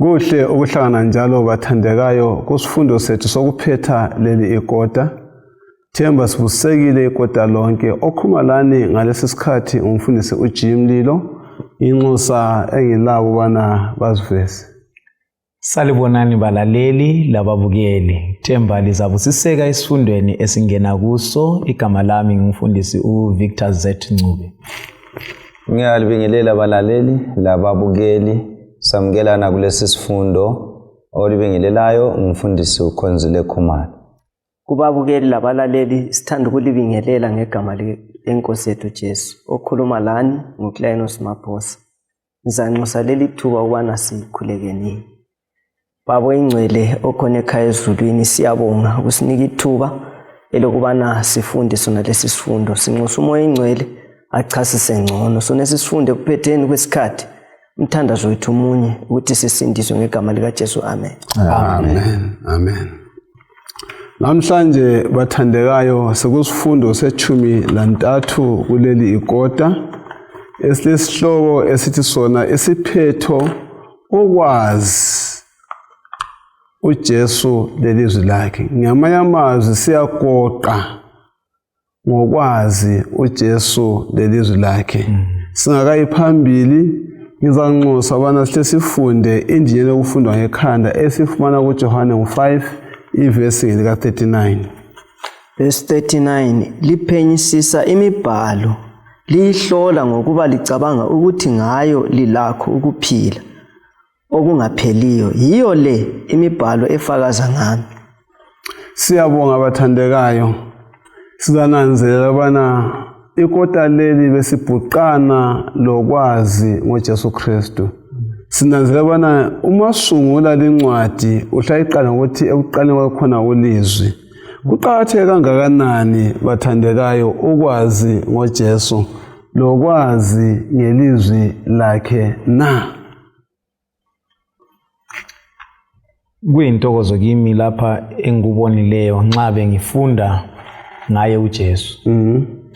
Kuhle ukuhlangana njalo bathandekayo kusifundo sethu sokuphetha leli ikota. Themba sibusekile ikota lonke. Okhuluma lani ngalesi sikhathi umfundisi uJim Lilo, inxusa engilabo ubana baziveze. Salibonani balaleli lababukeli. Themba lizabusiseka esifundweni esingena kuso. Igama lami ngumfundisi uVictor Z Ncube. Ngiyalibingelela balaleli lababukeli. Samukelana kulesi sifundo olibingelelayo ngumfundisi uKhonzile Khumalo. Kubabukeli labalaleli sithanda ukulibingelela ngegama lenkosi yethu Jesu. Okhuluma lani nguClainos Maphosa. Ngizanxusa leli thuba ukubana sikhulekenini. Baba oyingcwele okhona ekhaya ezulwini, siyabonga ukusinika ithuba elokubana sifunde sona lesi sifundo. Sinxusa uMoya oyingcwele achasise ngcono sona sifunde ekuphetheni kwesikhathi. Umthandazo wethu omunye ukuthi sisindiswe ngegama likaJesu. Amen. Amen. Amen. Namhlanje bathandekayo sekusifundo sechumi lantathu kuleli ikota esilesihloko esithi sona isiphetho ukwazi uJesu lelizwi lakhe. Ngamanye amazwi siyagoqa ngokwazi uJesu lelizwi lakhe. Singakayi phambili ngizanxusa ubana sihle sifunde indinyana yokufundwa ngekhanda esifumana kuJohane ngo-5 ivesi ngelika-39. Verse 39 liphenyisisa imibhalo liyihlola ngokuba licabanga ukuthi ngayo lilakho ukuphila okungapheliyo. Yiyo le imibhalo efakaza ngami. Siyabonga bathandekayo. Sizananzelela ubana ikota leli besibhuqana lokwazi ngoJesu Kristu. Sinanzelela ubana uma sungula lincwadi uhlayiqala ngokuthi ekuqaleni kwakhona ulizwi. Kuqakatheke kangakanani bathandekayo ukwazi ngoJesu lokwazi ngelizwi lakhe na? Kuyintokozo kimi lapha engikubonileyo nxa bengifunda ngaye uJesu.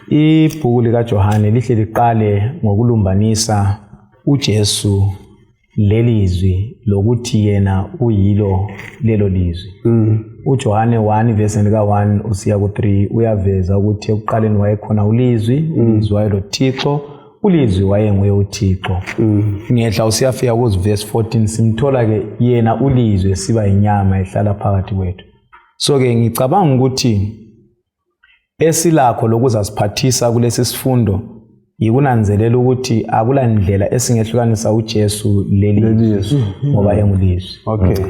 Ibhuku likaJohane lihle liqale ngokulumbanisa uJesu lelizwi lokuthi yena uyilo lelo lizwi. UJohane 1 verse lika 1 usiya ku-3 uyaveza ukuthi ekuqaleni wayekhona ulizwi, ulizwi wayeloThixo, ulizwi wayenguye uThixo. Ngehla usiyafika kuzi verse 14 simthola ke yena ulizwi esiba inyama ehlala phakathi kwethu. So ke ngicabanga ukuthi esilakho lokuzasiphathisa kulesi sifundo yikunanzelela ukuthi akula ndlela esingehlukanisa uJesu leli lizwi ngoba engulizwi. Okay.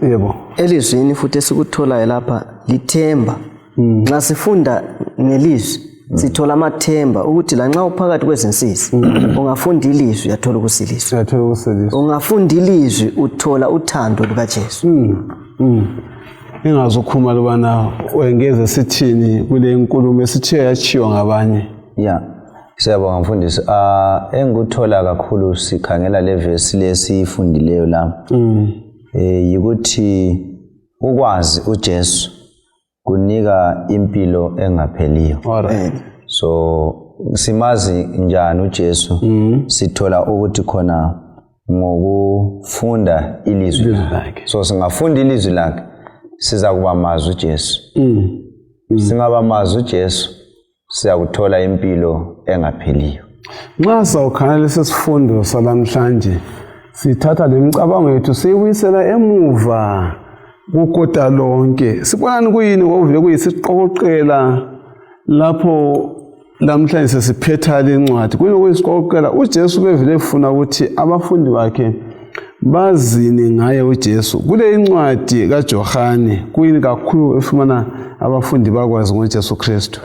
Yebo. Elizwini futhi esikutholayo lapha lithemba. Nxa sifunda ngelizwi sithola amathemba ukuthi lanxa uphakathi kwezinsizi ungafunda ilizwi uyathola ukusiliswa. Uyathola ukusiliswa. Ungafunda ilizwi uthola uthando lukaJesu. Ingazukhuluma lobana wengeze sithini kule nkulumo esithiye yatshiwa ngabanye. Ya, siyabonga mfundisi. Engikuthola kakhulu sikhangela le vesi lesiyifundileyo la. Yikuthi ukwazi uJesu kunika impilo engapheliyo. Alright. So simazi njani uJesu? Sithola ukuthi khona ngokufunda ilizwi lakhe. So singafunda ilizwi lakhe siza kuba mazi uJesu. Singaba mazi uJesu siyakuthola impilo engapheliyo. Nxa sawukhangela lesi sifundo salamhlanje sithatha lemicabango yethu siyibuyisela emuva kukota lonke. Sibonani kuyini ngokuvele kuyisiqokoqela lapho lamhlanje sesiphetha lencwadi. Kuyini okuyisiqokoqela? uJesu bevele efuna ukuthi abafundi bakhe bazini ngaye uJesu. Kule incwadi kaJohane kuyini kakhulu efumana abafundi bakwazi ngoJesu Kristu?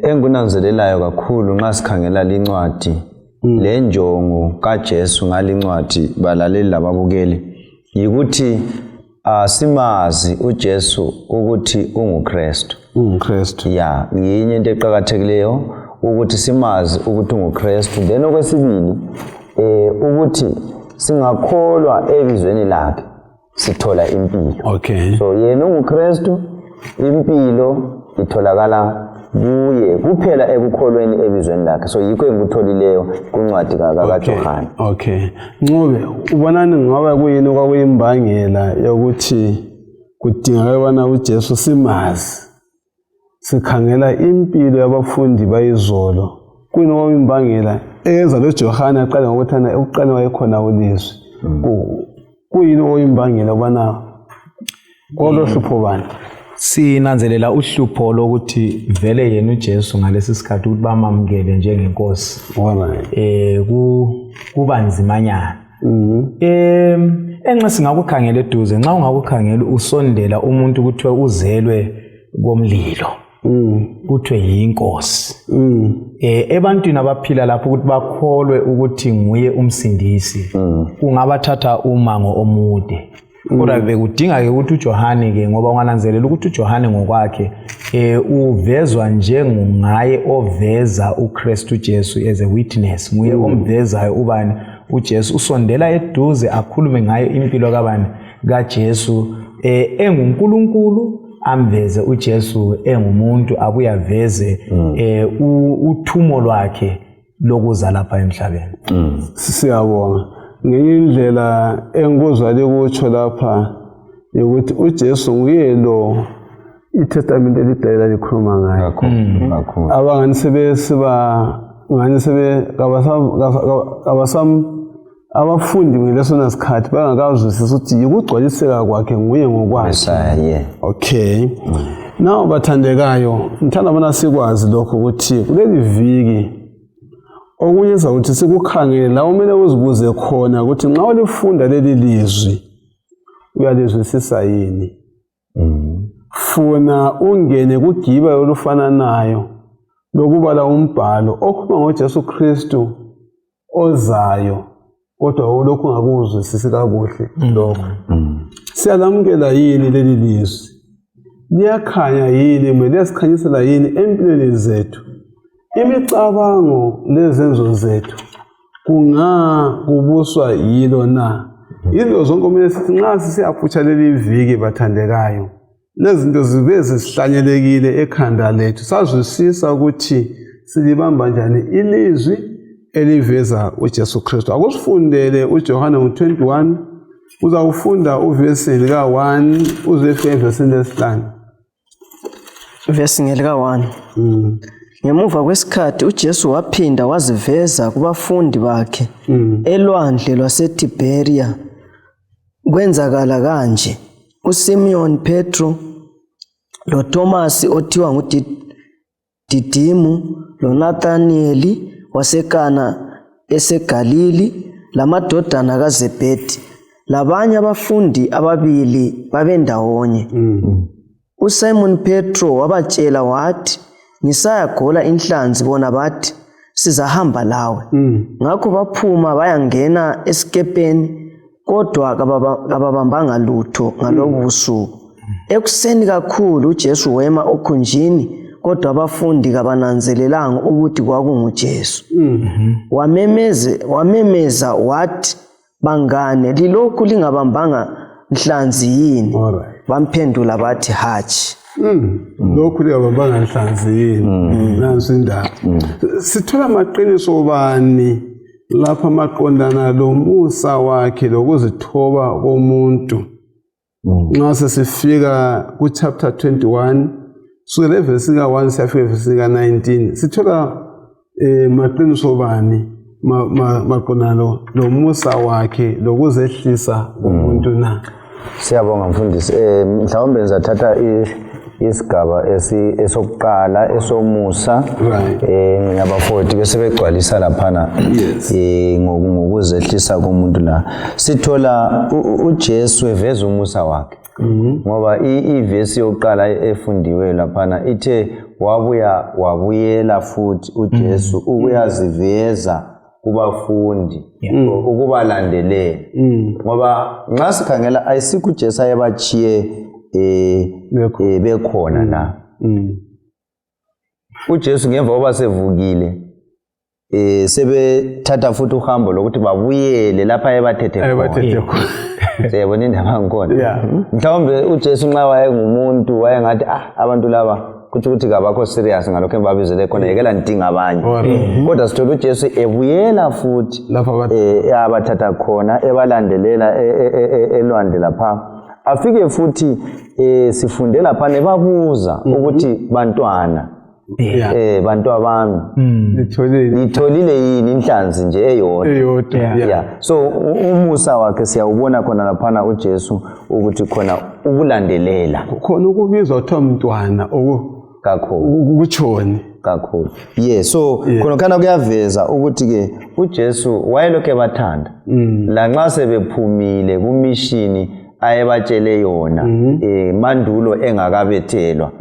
Engikunanzelelayo kakhulu nxa sikhangela lincwadi lenjongo kaJesu ngalincwadi balaleli lababukeli yikuthi asimazi uJesu ukuthi unguKristu. UnguKristu. Ya, yinye into eqakathekileyo ukuthi simazi ukuthi unguKristu. Then okwesibili ukuthi singakholwa ebizweni lakhe sithola impilo. Okay. So yena unguKristu, impilo itholakala kuye. Kuphela ekukholweni ebizweni lakhe. So yikho engikutholileyo kuncwadi kaJohane. Okay. Ncube, ubonani ngoba kuyini okwakuyimbangela yokuthi kudingakala ubana uJesu simazi? Sikhangela impilo yabafundi bayizolo. Kuyini okwakuyimbangela eyenza lo Johane aqale ngokuthi ekuqaleni wayekhona ulizwi? Kuyini okuyimbangela ubana Kolohlupho bani? Sinanzelela uhlupho lokuthi vele yena uJesu ngalesi sikhathi ukuthi bamamukele njengenkosi. Alright. Kuba nzimanyana. Enxa singakukhangela eduze, nxa ungakukhangela usondela umuntu kuthiwe uzelwe komlilo. Kuthiwe yinkosi. Ebantwini abaphila lapho ukuthi bakholwe ukuthi nguye umsindisi. Kungabathatha umango omude. Kodwa bekudinga-ke ukuthi uJohane-ke, ngoba ungananzelela ukuthi uJohane ngokwakhe uvezwa njengungaye oveza uKristu Jesu as a witness, nguye omvezayo ubani uJesu, usondela eduze akhulume ngayo impilo kabani kaJesu enguNkulunkulu, amveze uJesu engumuntu, abuye aveze uthumo lwakhe lokuza lapha emhlabeni. Siyabonga. Ngenye indlela engikuzwa likutsho lapha ukuthi uJesu nguye lo iTestament elidala likhuluma ngayo. Kakhulu. Abangani sebesiba ngani sebe kabasam abafundi ngelesona sikhathi bangakazwisisi ukuthi yikugcwaliseka kwakhe nguye ngokwakhe. Messiah, yeah. Okay. Now bathandekayo, ngithanda bona sikwazi lokho ukuthi kuleli viki okunye ukuthi sikukhangele la kumele uzibuze khona ukuthi nxa ulifunda leli lizwi uyalizwisisa yini. Funa ungene kugiba olufananayo lokubala umbhalo okhuluma ngoJesu Kristu ozayo, kodwa lokhu ungakuzwisisi kakuhle lokho. Siyalamukela yini leli lizwi? Liyakhanya yini? Kumbe liyasikhanyisela yini empilweni zethu? Imicabango lezenzo zethu kungakubuswa yilo na? Izinto zonke kumele sithi nxa sisiyaphutsha leli viki bathandekayo, lezi zinto zibe zisihlanyelekile ekhanda lethu, sazwisisa ukuthi silibamba njani ilizwi eliveza uJesu Kristu. Akusifundele uJohane ngo-21, uzawufunda uvesi lika-1 uze ufike evesini lesihlanu. Vesi ngelika-1. Ngemuva kwesikhathi uJesu waphinda waziveza kubafundi bakhe elwandle lwaseTiberia. Kwenzakala kanje: uSimon Petro loThomasi othiwa nguDidimu loNathaniyeli waseKana eseGalili lamadodana kaZebhedi labanye abafundi ababili babendawonye. uSimon Petro wabatshela wathi, ngisayagola inhlanzi. Bona bathi, sizahamba lawe. Ngakho baphuma bayangena esikepeni, kodwa kababambanga lutho ngalobu busuku. Ekuseni kakhulu uJesu wema okhunjini, kodwa abafundi kabananzelelanga ukuthi kwakunguJesu. Wamemeza wathi, bangane, lilokhu lingabambanga nhlanzi yini? Bamphendula bathi, hatshi. Lokhu lingabambanga nhlanzi yini? Nansi indaba. Sithola amaqiniso bani lapha maqondana lomusa wakhe lokuzithoba komuntu? Nxa sesifika ku-chapter 21, sukela evesi ka-1 siyafika evesi ka-19, sithola maqiniso bani maqondana lomusa wakhe lokuzehlisa komuntu na? Siyabonga mfundisi. Mhlawumbe ngizathatha isigaba esokuqala esomusa. Ngabafowethu bese begcwalisa laphana ngokuzehlisa komuntu la. Sithola uJesu eveza umusa wakhe. Ngoba ivesi yokuqala efundiwe laphana ithe wabuya wabuyela futhi uJesu ukuyaziveza kubafundi, ukubalandelela. Ngoba nxa sikhangela ayisikho uJesu ayebachiye bekhona la. uJesu ngemva kokuba sevukile sebethatha futhi uhambo lokuthi babuyele lapha ayebathethe khona. Siyabona indaba ngikhona. Mhlawumbe uJesu nxa wayengumuntu wayengathi abantu laba Kutsho ukuthi kabakho serious ngalokho engibabizele khona, yekela ngidinga abanye. Kodwa sithola uJesu ebuyela futhi Lapho abathatha khona, ebalandelela elwandle lapha. Afike futhi sifunde laphana ebabuza ukuthi bantwana, bantwabami, nitholile yini inhlanzi nje eyodwa? Eyodwa. Yeah. So umusa wakhe siyawubona khona laphana uJesu ukuthi khona ukulandelela. Khona ukubizwa kuthiwa mntwana kakhulu. Kutshoni? Kakhulu. Yeah, so khona khana kuyaveza ukuthi ke uJesu wayelokhu ebathanda. Lanxa sebephumile kumishini ayebatshele yona mandulo engakabethelwa.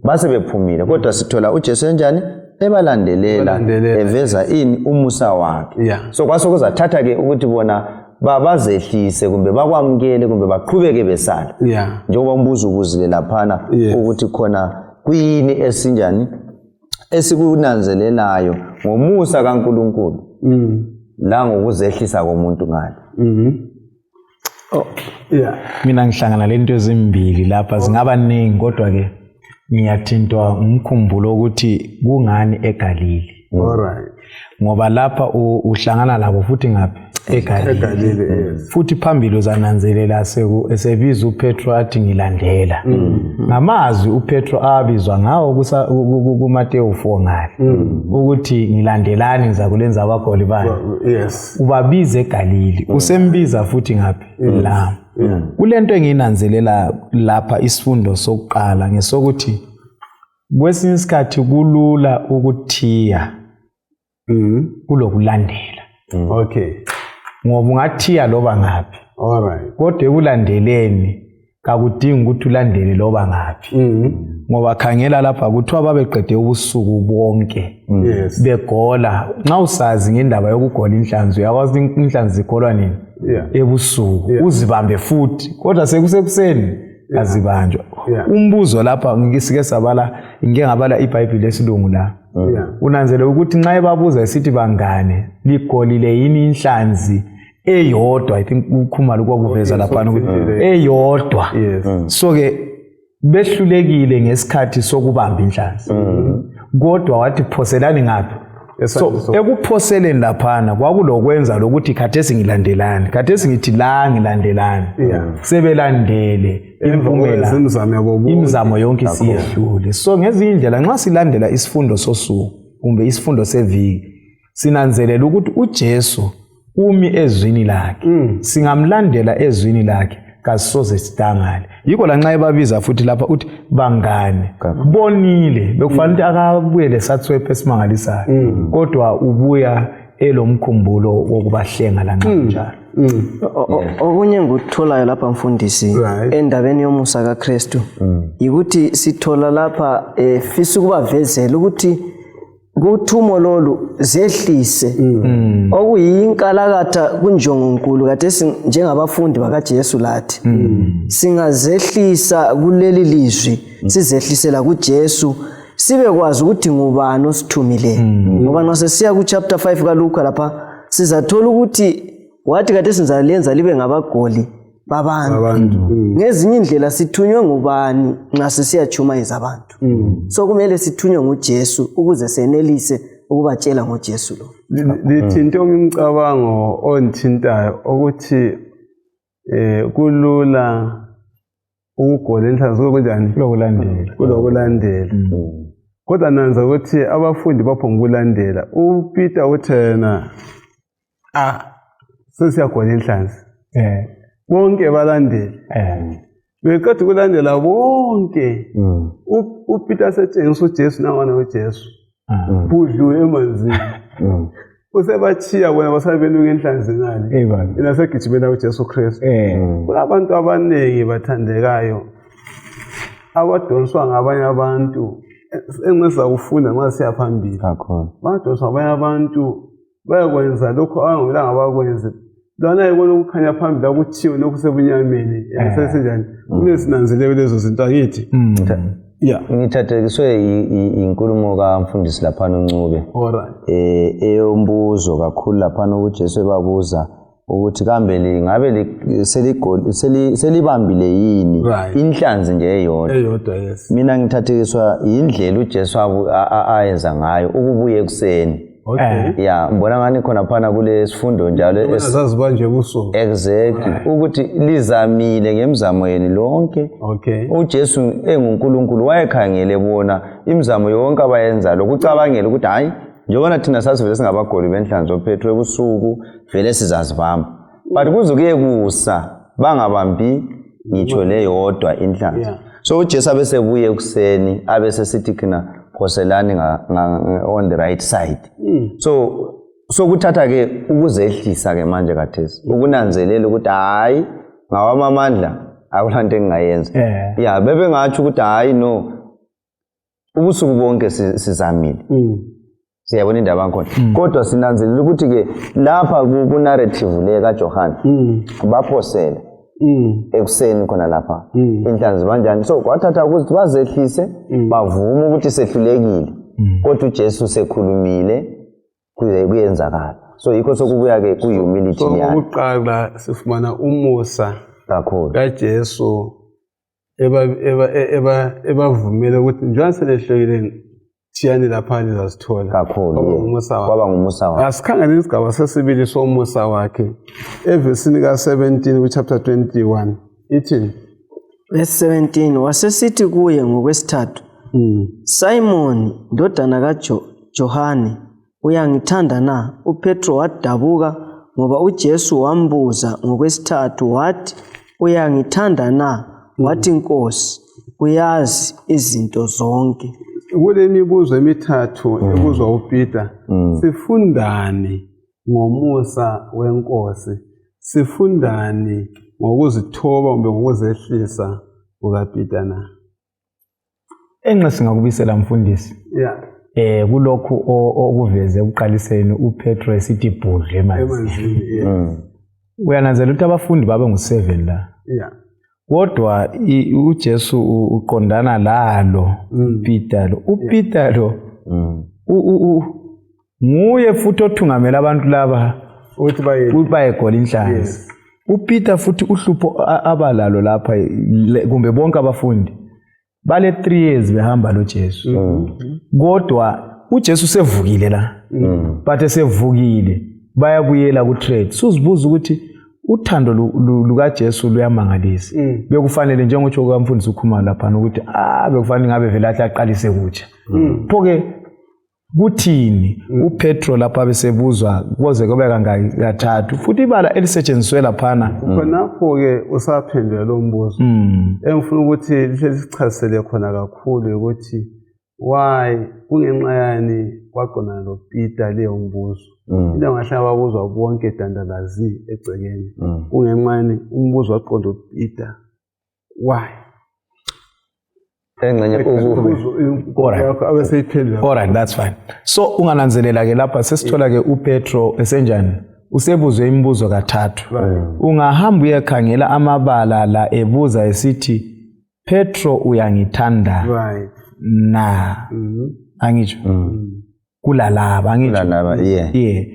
Base bephumile, kodwa sithola uJesu enjani? Ebalandelela, eveza ini? Umusa wakhe. So kwase kuzathatha ke ukuthi bona bazehlise kumbe bakwamukele kumbe baqhubeke besala. Njengoba umbuzo ubuzile laphana ukuthi khona kuyini esinjani esikunanzelelayo ngomusa kaNkulunkulu la ngokuzehlisa komuntu ngale. Mina ngihlangana lento ezimbili lapha, zingaba ningi, kodwa ke ngiyathintwa ngumkhumbulo ukuthi kungani eGalili. Ngoba lapha uhlangana labo futhi ngaphi? eGalili. Futhi phambili uzananzelela esebiza uPetro athi ngilandela. Ngamazwi uPetro abizwa ngawo kuMateyu 4 ngale ukuthi ngilandelani ngizakulenza abagoli bani. Ubabiza eGalili, usembiza futhi ngaphi? La. Kulento engiyinanzelela lapha, isifundo sokuqala ngesokuthi kwesinye isikhathi kulula ukuthiya kulokulandela. Okay. Ngoba ungathiya loba ngaphi. Alright. Kodwa ekulandeleni kakudingi ukuthi ulandele loba ngaphi. Ngoba khangela lapha kuthiwa babeqede ubusuku bonke begola. Nxa usazi ngendaba yokugola inhlanzi, uyakwazi inhlanzi zigolwa nini? Ebusuku. Uzibambe futhi, kodwa sekusekuseni azibanjwa. Umbuzo lapha ngisike sabala, ngike ngabala iBhayibheli lesilungu la. Unanzele ukuthi nxa ebabuza esithi bangane, ligolile yini inhlanzi eyodwa? I think ukhumalo kwakuveza laphana ukuthi eyodwa. So ke behlulekile ngesikhathi sokubamba inhlanzi, kodwa wathi phoselani ngaphi? So ekuphoseleni laphana kwakulokwenza lokuthi khathesi ngilandelani, khathesi ngithi la ngilandelani. Sebelandele impumela, imizamo yonke isiyehlule. So ngezinye indlela nxa silandela isifundo sosuku kumbe isifundo seviki, sinanzelela ukuthi uJesu umi ezwini lakhe. Singamlandela ezwini lakhe kasisoze sidangale. Yikho lanxa ebabiza futhi lapha uthi bangane, bonile, bekufanele ukuthi akabuyele satswephe esimangalisayo, kodwa ubuya elomkhumbulo wokubahlenga lanxa kunjalo. Okunye ngikutholayo lapha mfundisi endabeni yomusa kaKristu yikuthi sithola lapha efisa ukubavezela ukuthi kuthumo lolu zehlise okuyinkalakatha kunjongonkulu. Kade njengabafundi bakaJesu lathi singazehlisa kuleli lizwi, sizehlisela kuJesu, sibekwazi ukuthi ngubani osithumileyo. Ngoba nxa sesiya ku-chapter 5 kaLuka lapha sizathola ukuthi wathi kade sizalenza libe ngabagoli babantu. Ngezinye indlela sithunywe ngubani nxa sisiyatshumayeza abantu? So kumele sithunywe nguJesu ukuze senelise ukubatshela ngoJesu lo. Lithinte umcabango onthintayo ukuthi kulula ukugola inhlanzi kunjani? Kulokulandela. Kodwa nanza ukuthi abafundi baphongukulandela. UPeter uthena sesiyagola inhlanzi. Bonke balandele. Beqeda ukulandela bonke. uPeter setshengisa uJesu nangwana uJesu. Budlule emanzini. Usebachiya bona basale benuka inhlanzi ngale. Yena segijimela uJesu Kristu. Kulabantu abaningi bathandekayo abadonswa ngabanye abantu engeza kufunda nxa siya phambili. Badonswa ngabanye abantu bayakwenza lokho abangamelanga bakwenze. Lwana yibona ukukhanya phambili akuthiwe lokhu sebunyameni. Sesenjani? Kunesinanzelelo lezo zinto angithi. Ngithathekiswe inkulumo kaMfundisi laphana uNcube. Eyombuzo kakhulu laphana uJesu ebabuza Ukuthi kambe lingabe selibambile yini inhlanzi nje eyodwa. Eyodwa, yes. Mina ngithathekiswa yindlela uJesu ayenza ngayo ukubuya ekuseni. Okay. Ya, ngibona ngani khona phana kule sifundo njalo Saziba nje ebusuku. Exactly. Ukuthi lizamile ngemizamo yenu lonke. Okay. UJesu enguNkulunkulu wayekhangele bona imizamo yonke abayenza lokucabangela ukuthi hayi, njengoba thina sasivele singabagoli benhlanzi oPetro ebusuku vele sizazibamba, but kuze kuye kusa bangabambi ngitsho leyodwa inhlanzi. So uJesu abesebuye ekuseni abesesithi khina phoselani on the right side. So kuthatha ke ukuzehlisa ke manje khathesi, ukunanzelela ukuthi hayi, ngawami amandla akulanto engingayenza. Ya, bebengatsho ukuthi hayi no, ubusuku bonke sizamile. Siyabona indaba yakhona, kodwa sinanzelela ukuthi-ke lapha ku-narrative le kaJohane baphosela ekuseni khona lapha inhlanzi banjani. So kwathatha ukuthi bazehlise, bavume ukuthi sehlulekile, kodwa uJesu sekhulumile, kuyenzakala. So yikho sokubuya-ke ku-humility So liyana. Okokuqala sifumana umusa kakhulu kaJesu ebavumela ukuthi njengoba selehlekile, thiyani lapha lizazithola. Kakhulu. Kwaba ngumusa wakhe. Kwaba ngumusa wakhe. Asikhangele isigaba sesibili somusa wakhe evesini ka-17 ku-chapter 21, ithini? Verse 17, wasesithi kuye ngokwesithathu, Simon, ndodana kaJohane, uyangithanda na? UPetro wadabuka ngoba uJesu wambuza ngokwesithathu wathi, uyangithanda na? Wathi, Nkosi, uyazi izinto zonke. Kule mibuzo emithathu ebuzwa uPeter, sifundani ngomusa wenkosi? Sifundani ngokuzithoba kumbe ngokuzehlisa kukaPeter na? Enxa singakubisela, mfundisi, kulokhu okuveze ekuqaliseni uPetro esithi bhudle emanzini. Emanzini, yeah. Uyananzela ukuthi abafundi babe ngu-7 la. Kodwa uJesu uqondana lalo Peter lo. UPeter lo nguye futhi othungamela abantu laba ukuthi baye ukuthi bayegola inhlanzi. UPeter futhi uhlupho abalalo lapha kumbe bonke abafundi bale 3 years behamba lo Jesu. Kodwa uJesu usevukile la. But esevukile bayabuyela ku trade. Suzibuza ukuthi uthando lukaJesu luyamangalisa. Bekufanele njengotsho kukamfundisi ukhuluma lapha ukuthi bekufanele ngabe vele ahle aqalise kutsha. Pho ke kuthini uPetro lapha besebuzwa koze kube kangaki kathathu, futhi ibala elisetshenziswe laphana? Khonapho-ke usaphendula lo mbuzo, engifuna ukuthi lihle lisichasisele khona kakhulu ukuthi why, kungenxa yani kwaqondana loPeter leyo mbuzo. Into engahlala babuzwa bonke dandalazi egcekeni, kungenxa yani umbuzo waqonda uPeter, why? Engxenye Abeseyiphendula. Alright, that's fine. So ungananzelela ke lapha sesithola ke uPetro esenjani, usebuzwe imibuzo kathathu. Ungahamba uyekhangela amabala la ebuza esithi, Petro, uyangithanda na? Angitsho kulalaba, angitsho? Kulalaba, yeah. Yeah,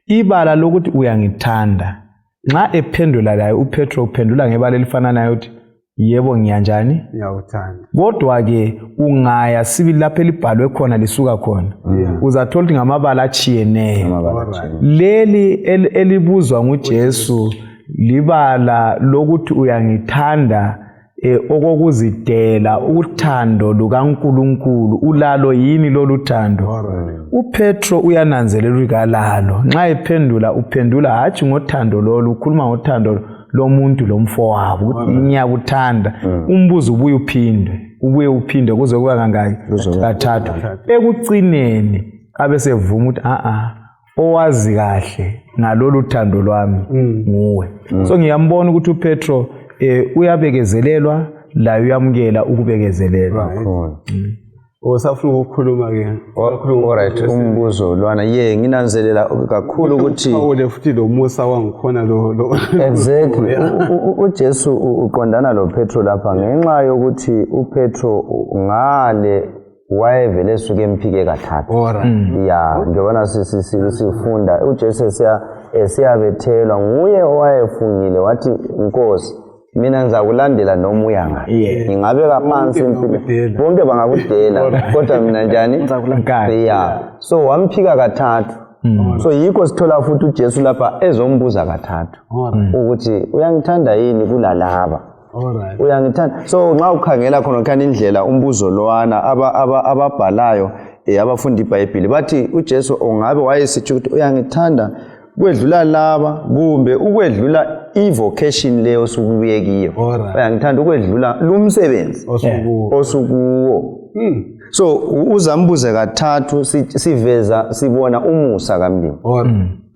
ibala lokuthi uyangithanda, nxa ephendula laye uPetro uphendula ngebala elifananayo ukuthi yebo, ngiyanjani? Ngiyawuthanda. Kodwa ke ungaya sibili lapho elibhalwe khona lisuka khona, uzathola ukuthi ngamabala atshiyeneyo. Amabala atshiyeneyo. Leli elibuzwa nguJesu libala lokuthi uyangithanda okokuzidela, uthando lukaNkuluNkulu, ulalo yini lolu thando? UPetro uyananzelela ukuthi kalalo. Nxa ephendula uphendula hatshi ngothando lolu, ukhuluma ngothando lomuntu lomfowabo, ukuthi ngiyakuthanda. Umbuzo ubuye uphindwe, ubuye uphinde kuze kuba kangaki? Kathathu. Ekucineni abesevuma ukuthi a-a, owazi kahle ngalolu thando lwami nguwe. So ngiyambona ukuthi uPetro uyabekezelelwa laye uyamukela ukubekezelelwa. Kakhulu. Usafuna ukukhuluma ke? Alright, umbuzo lwana, ye, nginanzelela kakhulu ukuthi Uphawule futhi lo musa wangikhona lo Exactly. UJesu uqondana loPetro lapha ngenxa yokuthi uPetro ngale wayevele esuke emphike kathathu. Ya, njengoba sifunda uJesu esiya Esiyabethelwa nguye owayefungile wathi, Nkosi, mina ngizakulandela noma uya ngaphi. Ngingabeka phansi impilo, bonke bangakudela, kodwa mina njani? Yeah. So wamphika kathathu. So yikho sithola futhi uJesu lapha ezombuza kathathu ukuthi uyangithanda yini kulalaba. Uyangithanda. So nxa ukhangela khona khana indlela umbuzo lowana ababhalayo abafunda iBhayibhili bathi uJesu ungabe wayesitsho ukuthi uyangithanda kwedlula laba kumbe ukwedlula i-vocation leyo osukubuye kiyo. Uyangithanda ukwedlula lumsebenzi osukuwo. So uzambuze kathathu, siveza sibona umusa kaMlimi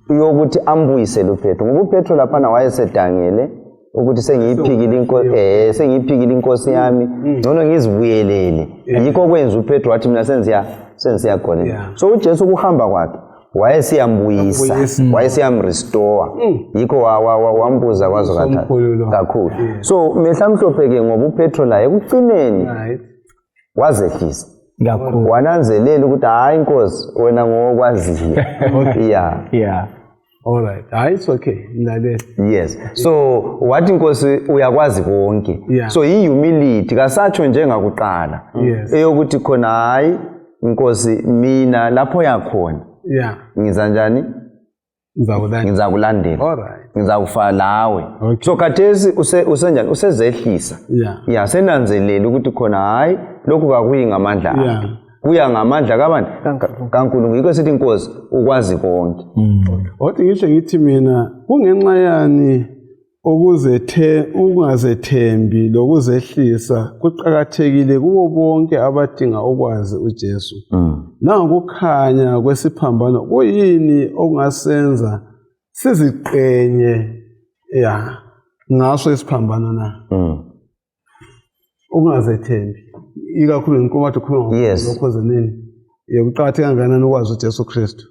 uyokuthi ambuyisele uPetro, ngoba uPetro laphana wayesedangele ukuthi sengiyiphikile inkosi, sengiyiphikile inkosi yami, ngcono ngizibuyelele. Yikho kwenza uPetro wathi mina sengisiya khona. So uJesu kuhamba kwakhe wayesiyambuyisa, wayesiyamrestore. Yikho wambuza kwazo kathathu kakhulu. So mehlamhlophe-ke ngoba uPetro laye ekucineni wazehlisa kakhulu, wananzelela ukuthi hayi Nkosi, wena ngokwaziyo. Yeah. All right. Hayi, it's okay. Ngilalela. Yes. So wathi Nkosi uyakwazi konke. So i-humility kasatsho njengakuqala. Eyokuthi khona hayi Nkosi mina lapho yakhona. Ngiza njani? Ngizakulandela. All right. Ngizakufa lawe. So khathesi usenjani? Usezehlisa. Yeah, senanzelela ukuthi khona hayi lokhu kakuyi ngamandla akhe. Kuya ngamandla kabani? KaNkulunkulu. Yikho sithi Nkosi ukwazi konke. Wathi ngisho ngithi mina kungenxa yani ukungazethembi lokuzehlisa kuqakathekile kubo bonke abadinga ukwazi uJesu. Nangokukhanya kwesiphambano kuyini okungasenza siziqenye ngaso isiphambano na? Ukungazethembi ikakhulu ngikhuluma ukuthi ukhuluma ngokhozeneni kuqakatheke kangakanani ukwazi uJesu Kristu.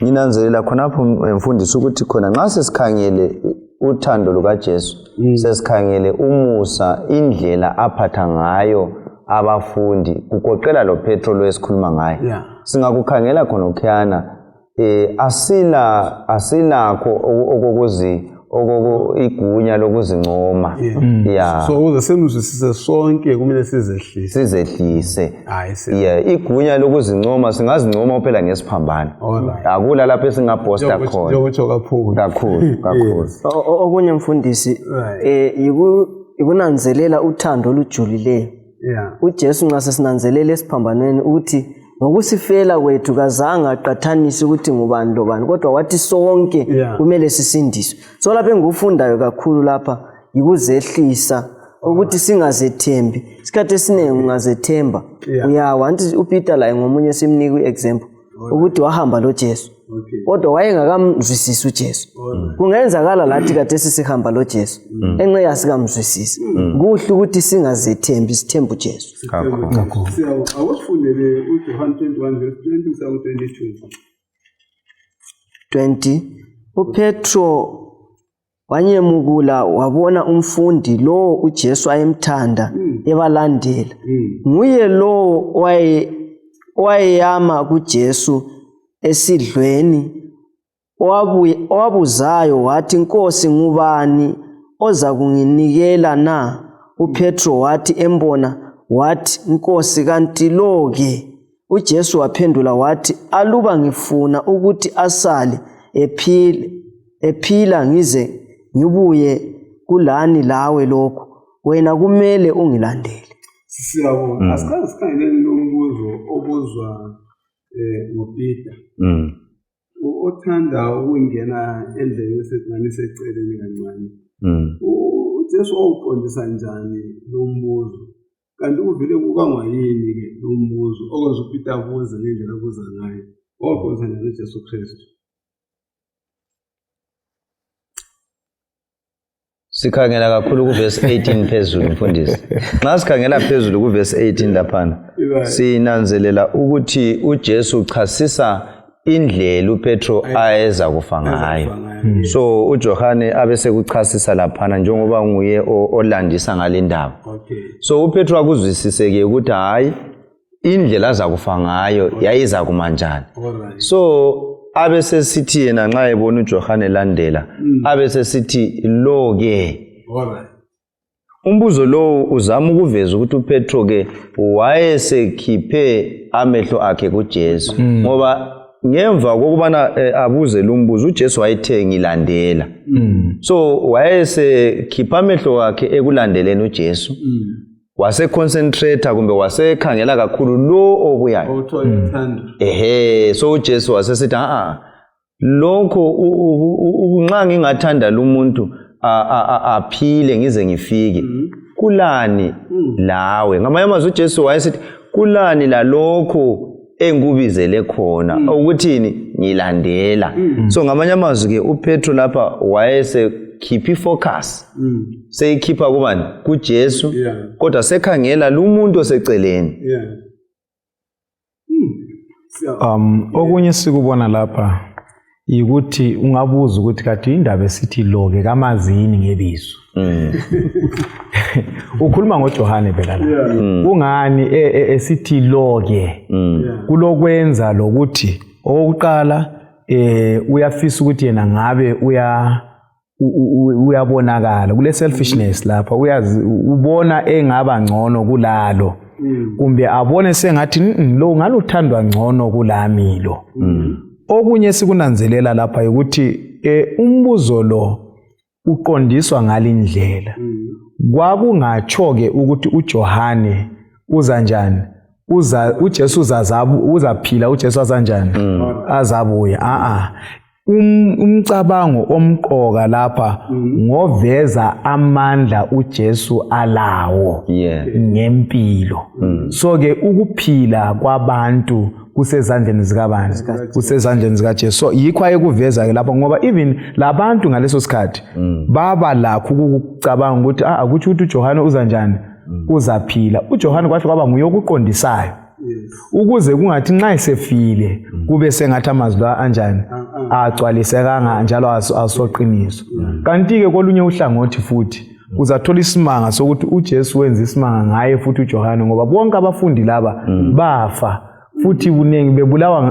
Nginanzelela khonapho mfundisi ukuthi khona nxa sesikhangele uthando lukaJesu, sesikhangele umusa, indlela aphatha ngayo abafundi, kugoqela lo Petro lo esikhuluma ngaye. Singakukhangela khona ukhiyana asilakho igunya lokuzincoma. So ukuze simzwisise sonke kumele sizehlise. Sizehlise. Igunya lokuzincoma singazincoma kuphela ngesiphambano. Akula lapho esingabhosta khona. Kakhulu. Kakhulu, kakhulu. Okunye mfundisi, ikunanzelela uthando olujulileyo. uJesu nxa sesinanzelela esiphambanweni ukuthi ngokusifela kwethu kazange aqathanise ukuthi ngubani lobani, kodwa wathi sonke kumele sisindiswe. So lapha engikufundayo kakhulu lapha yikuzehlisa, ukuthi singazethembi. Isikhathi esiningi ungazethemba uyawa. Anti uPeter laye ngomunye simnika i-example ukuthi wahamba loJesu, kodwa wayengakamzwisisi uJesu. Kungenzakala lathi kade sihamba loJesu, enxe yasikamzwisisi. Kuhle ukuthi singazethembi, sithembe uJesu. Awusifundele uJohn 21 verse 20 kusiya ku-22. 20 uPetro wanyemukula wabona umfundi lowo uJesu ayemthanda ebalandela. Nguye lowo owayeyama kuJesu esidlweni, owabuzayo wathi, Nkosi, ngubani oza kunginikela na? uPetro wathi embona wathi, Nkosi, kanti lo ke? uJesu waphendula wathi, aluba ngifuna ukuthi asale ephila ngize ngibuye kulani lawe lokhu, wena kumele ungilandele. Siyabonga. Asikaze sikhangeleni lo mbuzo obuzwa ngoPeter. Othanda ukungena endleleni eseceleni kancane. uJesu wawuqondisa njani lo mbuzo? Kanti uvele kubangwa yini ke lo mbuzo okwenza uPeter abuze ngendlela abuza ngayo? Wawuqondisa njani uJesu Kristu? Sikhangela kakhulu kuvesi 18 phezulu mfundisi. Nxa sikhangela phezulu kuvesi 18 laphana, sinanzelela ukuthi uJesu uchasisa indlela uPetro ayeza kufa ngayo. So uJohane abesekuchasisa laphana njengoba nguye olandisa ngale ndaba. So uPetro akuzwisiseke ukuthi hayi indlela azakufa ngayo yayiza kuma njani. So Abesesithi yena nxa ebona uJohane landela, abesesithi lo ke. Umbuzo lowu uzama ukuveza ukuthi uPetro ke wayesekhiphe amehlo akhe kuJesu, ngoba ngemva kokubana abuze lo mbuzo uJesu wayethe ngilandela. So wayesekhipha amehlo akhe ekulandeleni uJesu, waseconcentrate kumbe wasekhangela kakhulu lo obuyayo. Ehe, so uJesu wasesithi a lokho nxa ngingathanda lo muntu aphile ngize ngifike, kulani lawe? Ngamanye amazwi uJesu wayesithi kulani lalokho engikubizele khona, ukuthini? Ngilandela. So ngamanye amazwi ke uPetro lapha wayesekhipha ifocus, seyikhipha kubani? KuJesu, kodwa sekhangela lumuntu oseceleni. Okunye sikubona lapha yikuthi ungabuza ukuthi kade indaba esithi lo ke kamazi yini ngebizo. Ukhuluma ngoJohane phela la. Kungani esithi lo ke? Kulokwenza lokuthi okokuqala uyafisa ukuthi yena ngabe uyabonakala kule selfishness lapha, uyazi ubona engaba ngcono kulalo, kumbe abone sengathi lo ngaluthandwa ngcono kulami lo. Okunye sikunanzelela lapha ukuthi umbuzo lo uqondiswa ngalindlela. Kwakungatsho ke ukuthi uJohane uza njani, uza uJesu uzazabu uzaphila, uJesu azanjani, azabuya. A umcabango omqoka lapha ngoveza amandla uJesu alawo ngempilo. So ke ukuphila kwabantu kusezandleni zikabani? Kusezandleni zikaJesu. So yikho ayekuveza ke lapha, ngoba even labantu ngaleso sikhathi baba lakho ukucabanga ukuthi akutsho ukuthi uJohane uza njani, uzaphila. uJohane kwahle kwaba nguye okuqondisayo, ukuze kungathi nxa esefile kube sengathi amazwi la anjani, agcwalisekanga njalo asoqiniso. Kanti-ke kolunye uhlangothi futhi uzathola isimanga sokuthi uJesu wenza isimanga ngaye futhi uJohane, ngoba bonke abafundi laba bafa futhi buningi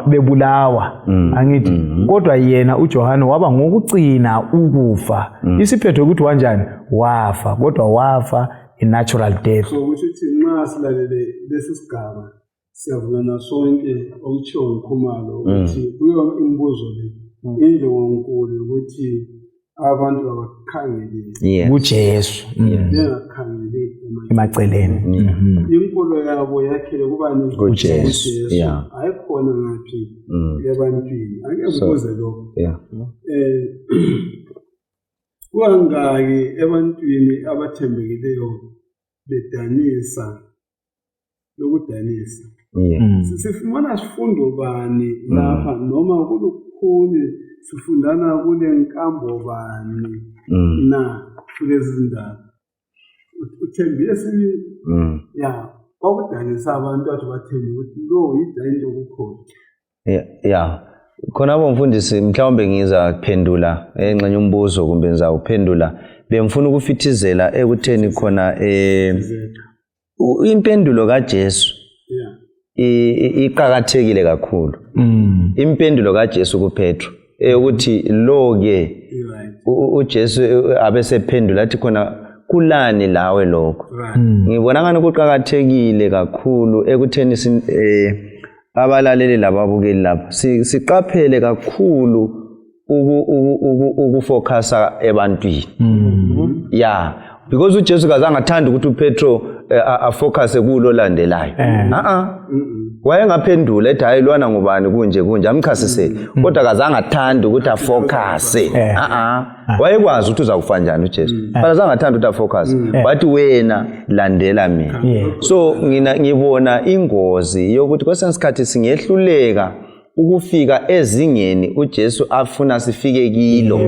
bebulawa angithi, kodwa yena uJohane waba ngokucina ukufa. Isiphetho ukuthi wanjani? Wafa, kodwa wafa i-natural death. So kusho ukuthi nxa silalele lesi sigaba siyavulana sonke okutshiwo nguKhumalo ukuthi kuyo imibuzo le injongo nkulu ukuthi abantu abakhangele kuJesu, bengakhangeli emaceleni. Inkolo yabo yakhele kubani? KuJesu, yeah. Hayi khona ngaphi ebantwini. Ake ngibuze lokho, kungaki ebantwini abathembekileyo bedanisa lokudanisa? Sifumana sifundo bani lapha, noma kulukhuni sifundana kule nkambo bani na kulezi zindaba? Uthembile sibili, ya kwakudanisa abantu athi bathembe ukuthi lo yidayinto okukhona. Yeah. Khonapho mfundisi, mhlawumbe ngizaphendula engxenye umbuzo kumbe ngizawuphendula. Bengifuna ukufithizela ekutheni khona impendulo kaJesu iqakathekile kakhulu. Impendulo kaJesu kuPetro eyokuthi lo ke, uJesu abesephendula athi khona kulani lawe lokho. Ngibona ngani kuqakathekile kakhulu ekutheni abalaleli lababukeli lapha siqaphele kakhulu ukufocusa ebantwini, yeah, because uJesu kazange athanda ukuthi uPetro afocuse kulo landelayo. A wayengaphendula ethi hayi lwana ngubani, kunje kunje, amchasisele, kodwa kazange athande ukuthi afocuse. A wayekwazi ukuthi uzakufa njani uJesu, but azange athande ukuthi afocuse, wathi wena landela mina. So ngina ngibona ingozi yokuthi kwesinye isikhathi singehluleka ukufika ezingeni uJesu afuna sifike kilo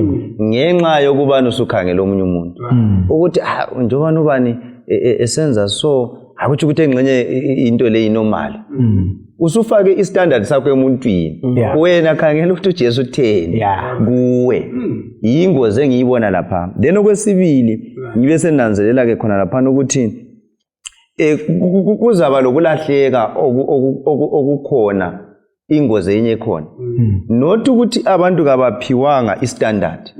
ngenxa yokubana usukhangela omunye umuntu, ukuthi ah, njengoba ubani esenza, so akutsho ukuthi engxenye into le inormal. Usufake istandard sakho emuntwini. Wena khangela ukuthi uJesu utheni kuwe. Yingozi engiyibona lapha. Then okwesibili ngibe senanzelela ke khona laphana ukuthi kuzaba lokulahleka okukhona. Ingozi enye khona, not ukuthi abantu kabaphiwanga istandard,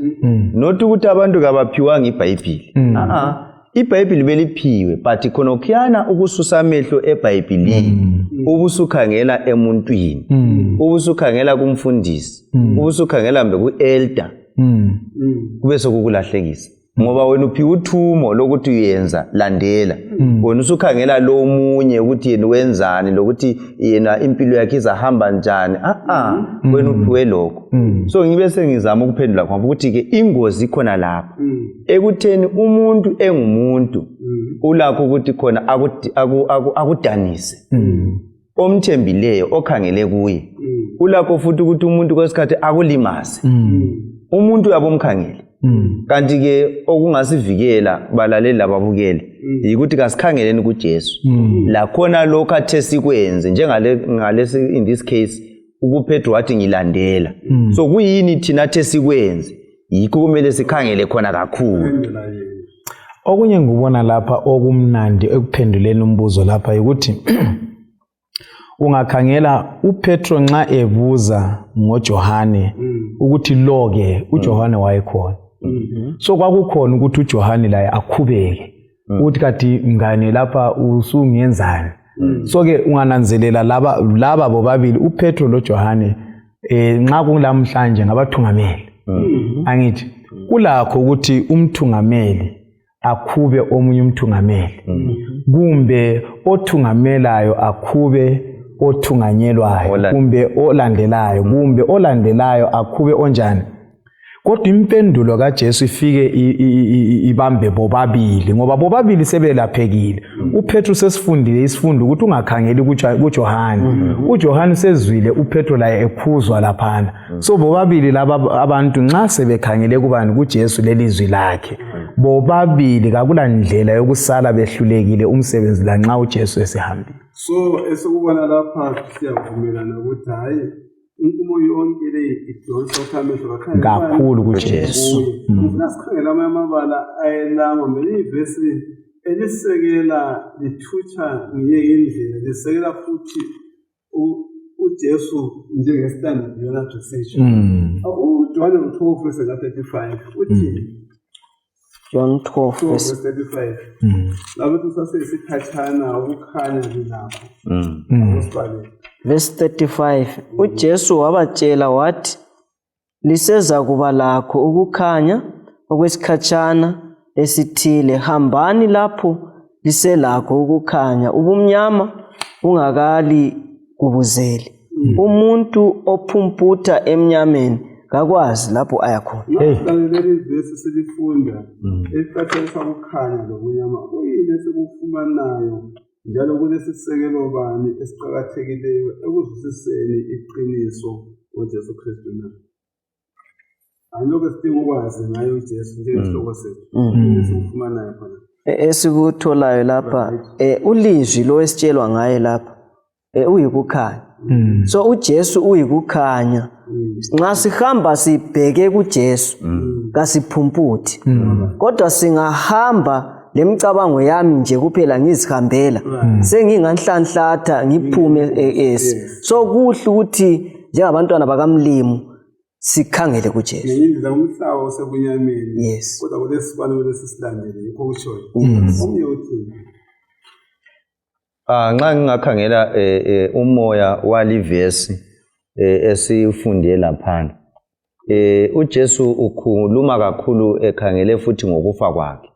not ukuthi abantu kabaphiwanga iBhayibhili. A iBhayibhili beliphiwe, but khonokhuyana ukususa amehlo eBhayibhilini, ubusukhangela emuntwini, ubusukhangela kumfundisi, ubusukhangela mbe ku-elder, kube sokukulahlekisa, ngoba wena uphiwe uthumo lokuthi uyenza, landela. Wena usukhangela lo munye ukuthi yena wenzani, lokuthi yena impilo yakhe izahamba njani. A-a, wena uphiwe lokho. So ngibe sengizama ukuphendula khona ukuthi-ke ingozi ikhona lapha ekutheni umuntu engumuntu ulakho ukuthi khona akudanise omthembileyo, okhangele kuye. Ulakho futhi ukuthi umuntu kwesikhathi akulimaze umuntu uyabe umkhangele. Kanti-ke okungasivikela, balaleli lababukeli, yikuthi kasikhangeleni kuJesu lakhona lokhu athe sikwenze, njengale ngalesi, in this case ukuPetro wathi, "Ngilandela." So kuyini thina athe sikwenze? Yikho kumele sikhangele khona kakhulu. Phendula yena. Okunye ngikubona lapha okumnandi ekuphenduleni umbuzo lapha ukuthi ungakhangela uPetro nxa ebuza ngoJohane ukuthi lo-ke uJohane wayekhona, so kwakukhona ukuthi uJohane laye akhubeke ukuthi kathi mngane lapha usungenzani. So-ke ungananzelela laba bobabili, uPetro loJohane, nxa kulamhlanje ngabathungameli, angithi kulakho ukuthi umthungameli akhube omunye umthungameli, kumbe othungamelayo akhube othunganyelwayo, kumbe olandelayo, kumbe olandelayo akhube onjani. Kodwa impendulo kaJesu ifike ibambe bobabili, ngoba bobabili sebelaphekile. UPetro sesifundile isifundo ukuthi ungakhangeli kuJohane. UJohane sezwile uPetro laye ekhuzwa laphana. So bobabili laba abantu nxa sebekhangele kubani? KuJesu lelizwi lakhe, bobabili kakula ndlela yokusala behlulekile umsebenzi lanxa uJesu esehambile. So esikubona lapha, siyavumelana ukuthi hhayi, inkumo yonke le idonsa ukuthi amehlo kakhangele kakhulu kuJesu. Kuye. Ngifuna sikhangele amanye amabala ayelama mele ivesi elisekela lithutsha ngiye indlela lisekela futhi uJesu njengestandard yona usitsho. UJohane 12 verse ka-35 uthi, John 12 12 verse verse 35, lapho saseyisikhatshana ukukhanya lilapho. Akusibale. Verse 35, uJesu wabatshela wathi, "Lisezakuba lakho ukukhanya okwesikhatshana esithile. Hambani lapho liselakho ukukhanya, ubumnyama bungakaligubuzeli. Umuntu ophumputha emnyameni kakwazi lapho aya khona." Hey. Nxa leli vesi silifunda eliqathanisa ukukhanya lobunyama, kuyini esikufumanayo, njalo kulesisekelo bani esiqakathekileyo ekuzwisiseni iqiniso ngoJesu Kristu na? Alokhu esidinga ukwazi ngaye uJesu njengesihloko sethu, esikufumanayo khona. Esikutholayo lapha, ulizwi lo esitshelwa ngaye lapha, uyikukhanya. So uJesu uyikukhanya. Nxa sihamba sibheke kuJesu, kasiphumputhi, kodwa singahamba lemicabango yami nje kuphela, ngizihambela, senginganhlanhlatha ngiphume so kuhle ukuthi njengabantwana bakaMlimu sikhangele kuJesu. Ngenye indlela umhlaba usebunyameni, kodwa kulesibane kulesi silandele, yikho kutshoyo. Omunye uthini? Ah, nxa ngingakhangela umoya walivesi esifunde laphana, uJesu ukhuluma kakhulu ekhangele futhi ngokufa kwakhe.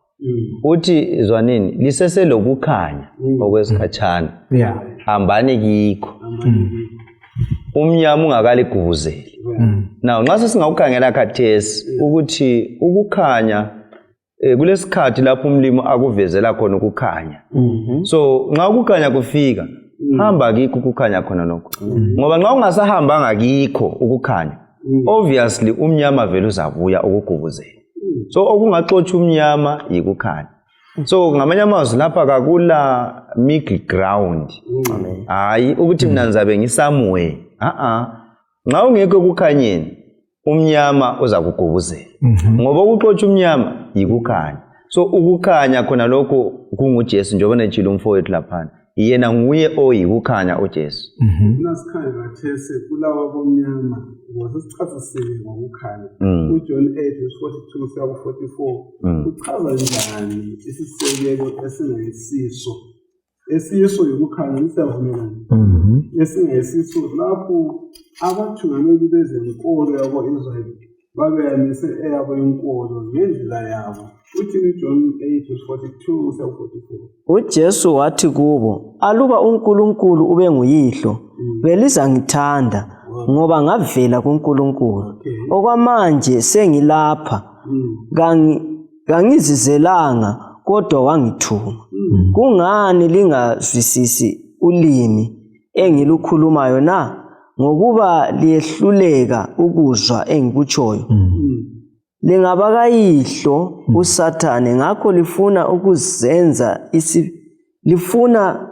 Uthi, "Zwanini, liseselokukhanya okwesikhatshana, hambani kikho umnyama ungakaligubuzeli." Now nxa sesingawukhangela khathesi ukuthi ukukhanya, kulesikhathi lapho umlimi akuvezela khona ukukhanya. So nxa ukukhanya kufika, hamba kikho ukukhanya khona lokho, ngoba nxa ungasahambanga kikho ukukhanya, obviously umnyama vele uzabuya ukugubuzela. So okungaxotsha umnyama yikukhanya. So ngamanye amazwi lapha kakula middle ground, hayi ukuthi mina ngizabe ngisomewhere. A-a, nxa ungekho ekukhanyeni, umnyama uzakugubuzela, ngoba ukuxotsha umnyama yikukhanya. So ukukhanya khona lokho kunguJesu, njengoba netshilo umfowethu laphana. Yena nguye oyikukhanya uJesu. Funa sikhanye kathesi kulaba abomnyama ngoba sesichasisile ngokukhanya. UJohn 8 verse 42 kusiya ku-44 uchaza njani isisekelo esingayisiso? Esiyiso yikukhanya, siyavumelana. Esingayisiso lapho abathungameli bezenkolo yako-Israyeli babeyamise eyabo inkolo ngendlela yabo. Uthini uJohn 8 verse 42 kusiya ku-44? UJesu wathi kubo, aluba uNkulunkulu ubenguyihlo, belizangithanda, ngoba ngavela kuNkulunkulu. Okwamanje sengilapha, kangizizelanga, kodwa wangithuma. Kungani lingazwisisi ulimi engilukhulumayo na? Ngokuba liyehluleka ukuzwa engikutshoyo. Lingabakayihlo uSathane, ngakho lifuna ukuzenza lifuna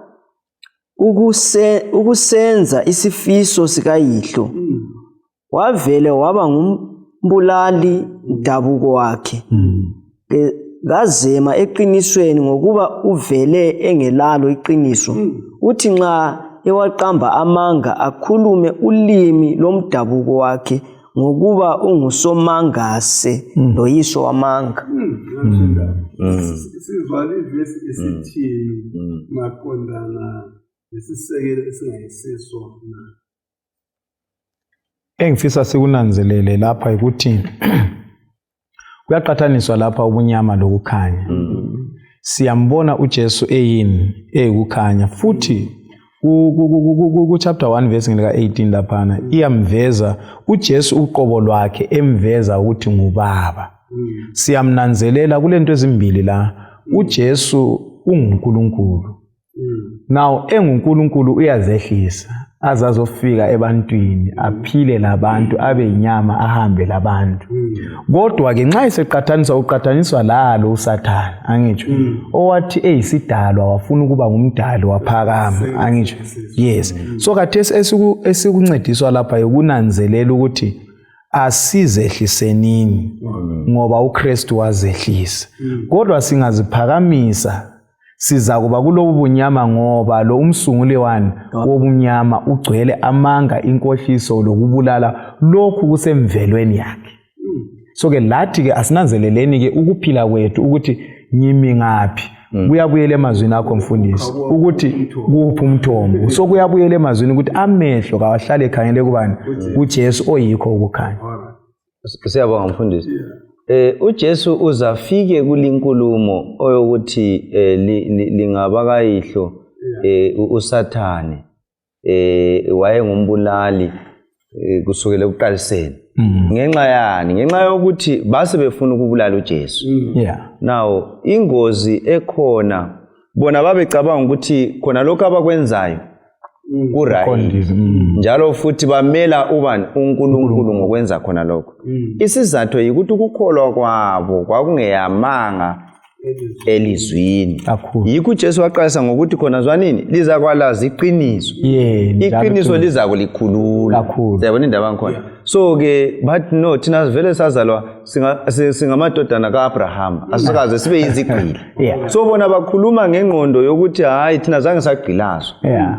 ukusenza isifiso sikayihlo. Wavele waba ngumbulali mdabuko wakhe. Kazema eqinisweni ngokuba uvele engelalo iqiniso. Uthi nxa ewaqamba amanga akhulume ulimi lomdabuko wakhe, ngokuba ungusomangase loyiso wamanga. Sizwa livesi isithini maqondana lesisekelo esingayisiso na? Engifisa sikunanzelele lapha ukuthi kuyaqathaniswa lapha ubunyama lokukhanya. Siyambona uJesu eyini, eyikukhanya, futhi ku chapter 1 verse lika 18 laphana iyamveza uJesu uqobo lwakhe, emveza ukuthi ngubaba. Siyamnanzelela kulento ezimbili la, uJesu unguNkulunkulu. Now enguNkulunkulu uyazehlisa azazofika ebantwini, aphile labantu, abe inyama, ahambe labantu. Kodwa ke nxa eseqathaniswa, uqathaniswa lalo uSathane, angitsho, owathi eyisidalwa wafuna ukuba ngumdali waphakama, angitsho. Yes. So khathesi esikuncediswa lapha ukunanzelela ukuthi asizehlisenini, ngoba uKristu wazehlisa. Kodwa singaziphakamisa sizakuba kulobu bunyama, ngoba lo umsunguli wani wobumnyama ugcwele amanga, inkohliso lokubulala. Lokhu kusemvelweni yakhe. So ke lathi ke asinanzeleleni ke ukuphila kwethu ukuthi ngimi ngaphi. Kuyabuyela emazwini akho mfundisi ukuthi kuphi umthombo. So kuyabuyela emazwini ukuthi amehlo kawahlale ekhangele kubani? KuJesu oyikho ukukhanya. Siyabonga mfundisi. uJesu uzafike kulinkulumo oyokuthi lingabakayihlo uSathane, wayengumbulali kusukela ekuqaliseni. Ngenxa yani? Ngenxa yokuthi base befuna ukubulala uJesu. Now ingozi ekhona, bona babecabanga ukuthi khona lokho abakwenzayo ku-right, njalo futhi bamela ubani? uNkulunkulu ngokwenza khona lokho. Isizathu yikuthi ukukholwa kwabo kwakungeyamanga elizwini. Yikho uJesu waqalisa ngokuthi khona zwanini lizakwalazi iqiniso. Iqiniso lizakulikhulula. Siyabona indaba ngikhona. So ke bathi no, thina vele sazalwa singamadodana kaAbraham, asikaze sibe yizigqili. So bona bakhuluma ngengqondo yokuthi hayi, thina zange sagqilazwa.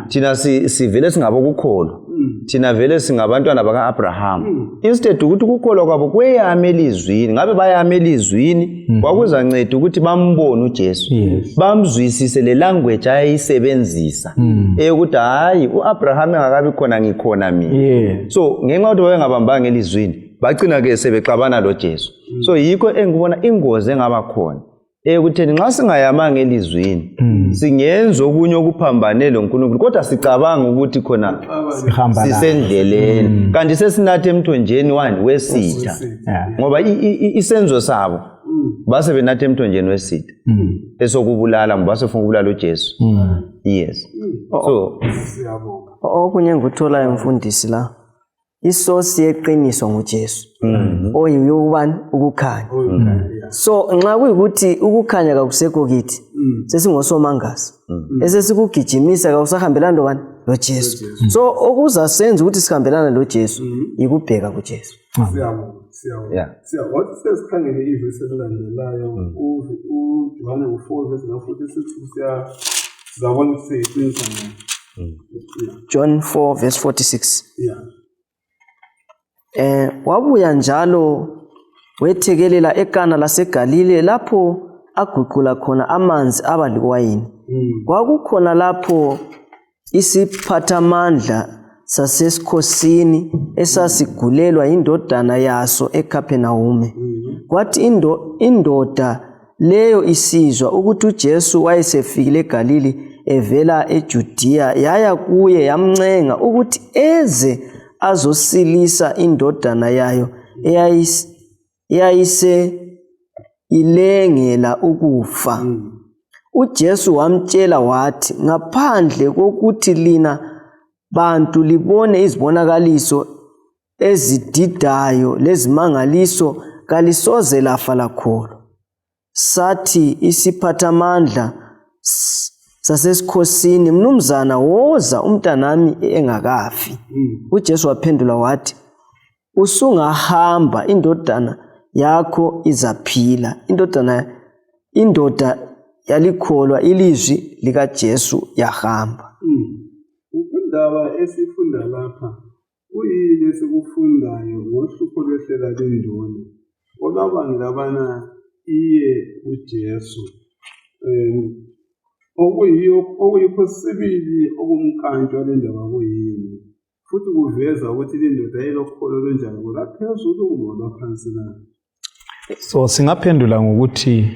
Thina sivele singabokukholwa. Thina vele singabantwana baka-Abraham. Instead ukuthi ukukholwa kwabo kweyame elizwini, ngabe bayame elizwini, kwakuzanceda ukuthi bambone uJesu. Bamzwisise le language ayayisebenzisa. Eyokuthi hayi, uAbraham engakabi khona ngikhona mina. So ngenxa yokuthi babengabambanga elizwini, bagcina ke sebexabana loJesu. So yikho engibona ingozi engaba khona ekutheni nxa singayamanga elizwini, singenza okunye okuphambane loNkulunkulu, kodwa sicabanga ukuthi khona sisendleleni, kanti sesinathe emthonjeni wani? Wesitha. Ngoba isenzo sabo, base benathe emthonjeni wesitha esokubulala, ngoba basefuna ukubulala uJesu. Yes, so Okunye engikutholayo mfundisi la, isosi yeqiniso nguJesu, oyiyokubani? Ukukhanya. So nxa kuyikuthi ukukhanya kakusekho kithi, sesingosomangasi, esesikugijimisa kakusahambelani lobani? LoJesu. So okuzasenza ukuthi sihambelane loJesu yikubheka kuJesu. Siyabonga, siyabonga. Siyabonga. Sesikhangele ivesi elilandelayo, uJohane u-4 verse ka-46 kusiya Sizabona ukuthi siyiqinisa ngani. John 4 verse 46. Yeah. Wabuya njalo wethekelela eKana laseGalile lapho aguqula khona amanzi aba liwayini. Kwakukhona lapho isiphathamandla sasesikhosini esasigulelwa indodana yaso eKapenawume. Kwathi indoda leyo isizwa ukuthi uJesu wayesefikile eGalili evela eJudiya, yaya kuye yamncenga ukuthi eze azosilisa indodana yayo eyayise ilengela ukufa. UJesu wamtshela wathi, ngaphandle kokuthi lina bantu libone izibonakaliso ezididayo lezimangaliso, kalisoze lafa lakholwa. Sathi isiphathamandla sasesikhosini, mnumzana, woza umntanami engakafi. UJesu waphendula wathi, usungahamba, indodana yakho izaphila. Indoda yalikholwa ilizwi likaJesu yahamba. Indaba esifunda lapha kuyini esikufundayo ngohlupho lwehlela lenduna olwabangela abana iye kuJesu? Okuyikho sibili okumkantshwa lendaba kuyini? Futhi kuveza ukuthi lindoda ilokholo olunjani, lwaphezulu kumbe lwaphansi na? So singaphendula ngokuthi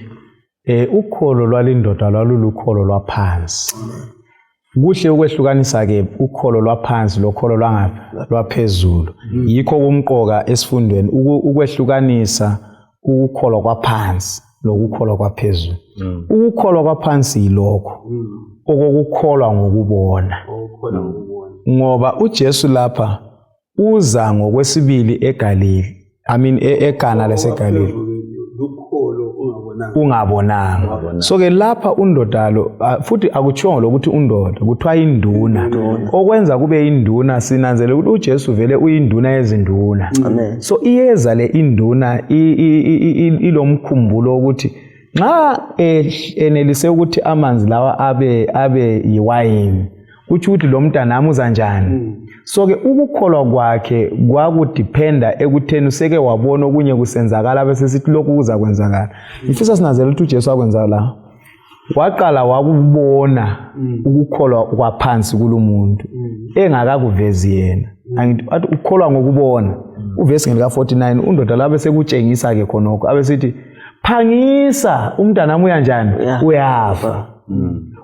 ukholo lwalindoda lwalulukholo lwaphansi. Kuhle ukwehlukanisa ke ukholo lwaphansi lokholo lwaphezulu. Yikho kumqoka esifundweni ukwehlukanisa ukukholwa kwaphansi lokukholwa kwaphezulu. Ukukholwa kwaphansi yilokho okokukholwa ngokubona. Ngoba uJesu lapha uza ngokwesibili eGalili, eKana laseGalili. Ungabonanga. So ke lapha undoda lo futhi akutshiwo lokuthi undoda, kuthiwa induna. Okwenza kube induna, sinanzele ukuthi uJesu vele uyinduna yezinduna. So iyeza le induna ilomkhumbulo ukuthi nxa enelise ukuthi amanzi lawa abe yiwayini, kutsho ukuthi lo mntanami uza njani. So ke ukukholwa kwakhe kwakudependa ekutheni useke wabona okunye kusenzakala bese sithi lokhu kuzakwenzakala. Ngifisa sinazele ukuthi uJesu akwenza la. Waqala wakubona ukukholwa kwaphansi kulumuntu engakakuvezi yena. Angithi athi ukholwa ngokubona. Uvesi ngelika 49 undoda la bese kutshengisa ke khonokho abesithi phangisa umntanami uya njani? Uyafa.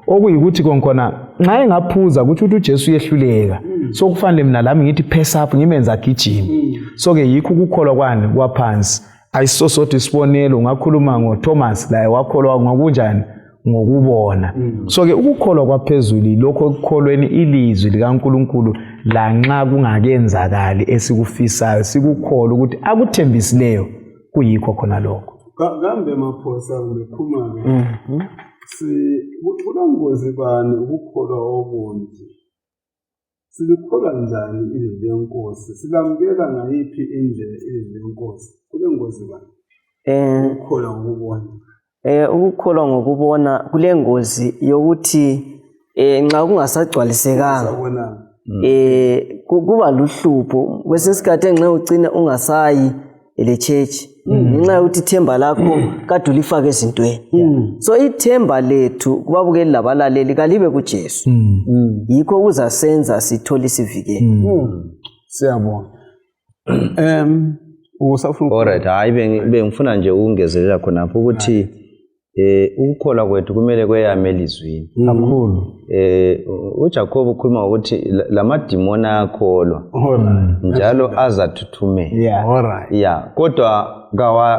Okuyikuthi konkhona nxa engaphuza kutsho ukuthi uJesu uyehluleka. So kufanele mina lami ngithi pace up ngimenza agijime. So ke yikho ukukholwa kwani kwaphansi. Ayisosodwa isibonelo, ungakhuluma ngoThomas laye wakholwa ngokunjani? Ngokubona. So ke ukukholwa kwaphezulu lokho ekukholweni ilizwi likaNkulunkulu lanxa kungakenzakali esikufisayo, sikukholwa ukuthi akuthembisileyo kuyikho khona lokho. Kambe Maphosa kumbe Khumalo, kulongozi bani ukukholwa obunje? Silikholwa njani ilizwi leNkosi? Silamukela ngayiphi indlela ilizwi leNkosi? Kulengozi bani? Ukukholwa ngokubona. Ukukholwa ngokubona kulengozi yokuthi nxa kungasagcwalisekanga kuba luhlupho. Kwesinye isikhathi enxa ugcine ungasayi le church ngenxa yokuthi ithemba lakho kade ulifake ezintweni. So ithemba lethu kubabukeli labalaleli kalibe kuJesu. Yikho kuzasenza sithole isivikelo. Siyabonga. Usafuna. Alright, hayi bengifuna nje ukungezelela khonapho ukuthi ukukholwa kwethu kumele kweyame elizwini. Kakhulu. uJacob ukhuluma ngokuthi lamadimoni ayakholwa njalo azathuthumela. Alright. Kodwa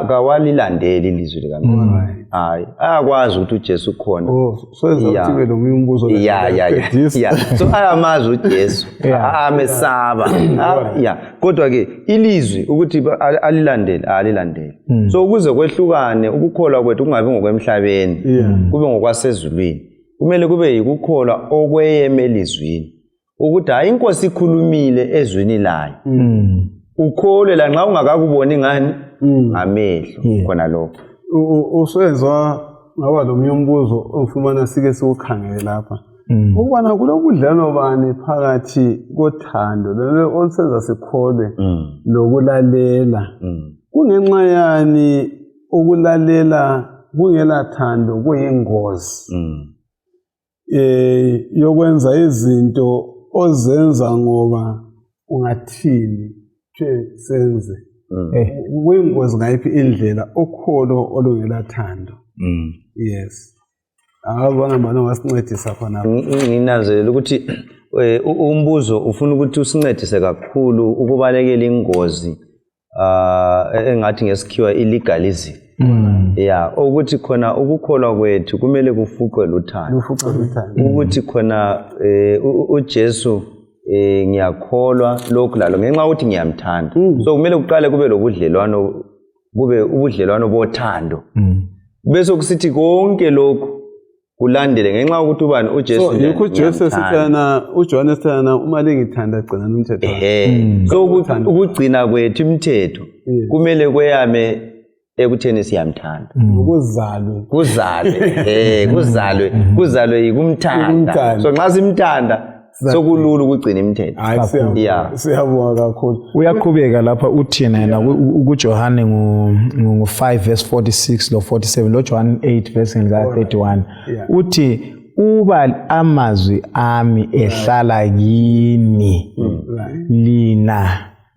kawalilandeli ilizwi likaNkulunkulu. Hayi, ayakwazi ukuthi uJesu ukhona. So enza lo umbuzo. So ayamazi uJesu, amesaba. Kodwa ke ilizwi ukuthi alilandele, alilandele. So ukuze kwehlukane ukukholwa kwethu kungabi ngokwemhlabeni, kube ngokwasezulwini. Kumele kube yikukholwa okweyeme elizwini. Ukuthi hayi inkosi ikhulumile ezwini layo. Ukholwe la nxa ungakakuboni ngani ngamehlo khona lokho. Uswezwa ngaba lo mnye umbuzo ongifumana sike siwukhangele lapha. Ukubana kulobudlelwano bani phakathi kothando lolo olusenza sikholwe lokulalela. Kungenxa yani ukulalela kungela thando kuyingozi yokwenza izinto ozenza ngoba ungathini kuthiwe senze. Kuyingozi ngayiphi indlela ukholo olungelathando? Yes. Angabona mbani ongasincedisa khona. Nginanzelela ukuthi umbuzo ufuna ukuthi usincedise kakhulu ukubalekela ingozi engathi ngesikhiwa i-legalism. Ya, ukuthi khona ukukholwa kwethu kumele kufuqwe luthando. Lufuqwe luthando. Ukuthi khona uJesu ngiyakholwa lokhu lalo ngenxa yokuthi ngiyamthanda. So kumele kuqale kube lobudlelwano, kube ubudlelwano bothando. Bese kusithi konke lokhu kulandele ngenxa yokuthi ubani uJesu. So yikho uJesu esithana, uJohane esithana, uma lingithanda gcinani umthetho. So ukugcina kwethu imithetho kumele kweyame ekutheni siyamthanda. Kuzalwe. Kuzalwe. Kuzalwe. Kuzalwe yikumthanda. So nxa simthanda sokulula ukugcina imithetho. Hayi, siyabonga kakhulu. Uyaqhubeka lapha uthina yena kuJohane ngu-5 verse 46 lo 47 lo John 8 verse 31. Uthi uba amazwi ami ehlala kini lina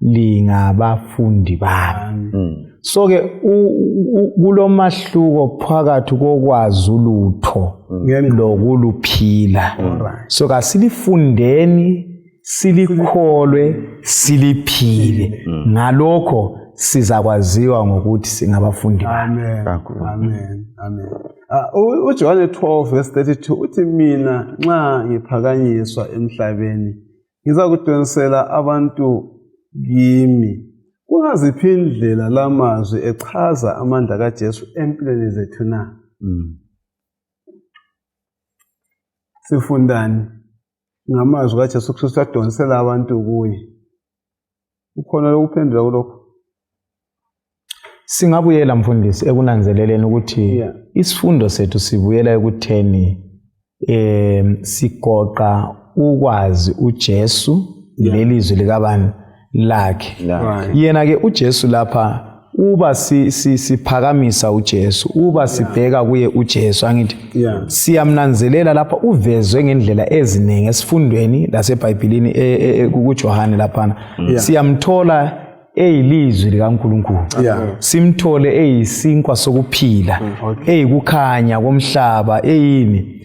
lingabafundi bami. So ke kulomahluko phakathi kokwazi ulutho lokuluphila. So kasilifundeni, silikholwe, siliphile. Ngalokho sizakwaziwa ngokuthi singabafundi bami. Amen. Amen. Amen. uJohane 12 verse 32 uthi mina nxa ngiphakanyiswa emhlabeni ngizakudonsela abantu kimi. Kungaziphi indlela lamazwi echaza amandla kaJesu empilweni zethu na? Sifundani ngamazwi kaJesu Kristu adonsela abantu kuye? Ukhona lokuphendula kulokho? Singabuyela mfundisi ekunanzeleleni ukuthi isifundo sethu sibuyela ekutheni sigoqa ukwazi uJesu lelizwi likabani lakhe. Yena ke uJesu lapha uba siphakamisa uJesu, uba sibheka kuye uJesu, angithi siyamnanzelela lapha uvezwe ngendlela eziningi esifundweni laseBhayibhelini kuJohane laphana. Siyamthola eyilizwi likaNkulunkulu. Simthole eyisinkwa sokuphila, eyikukhanya komhlaba, eyini,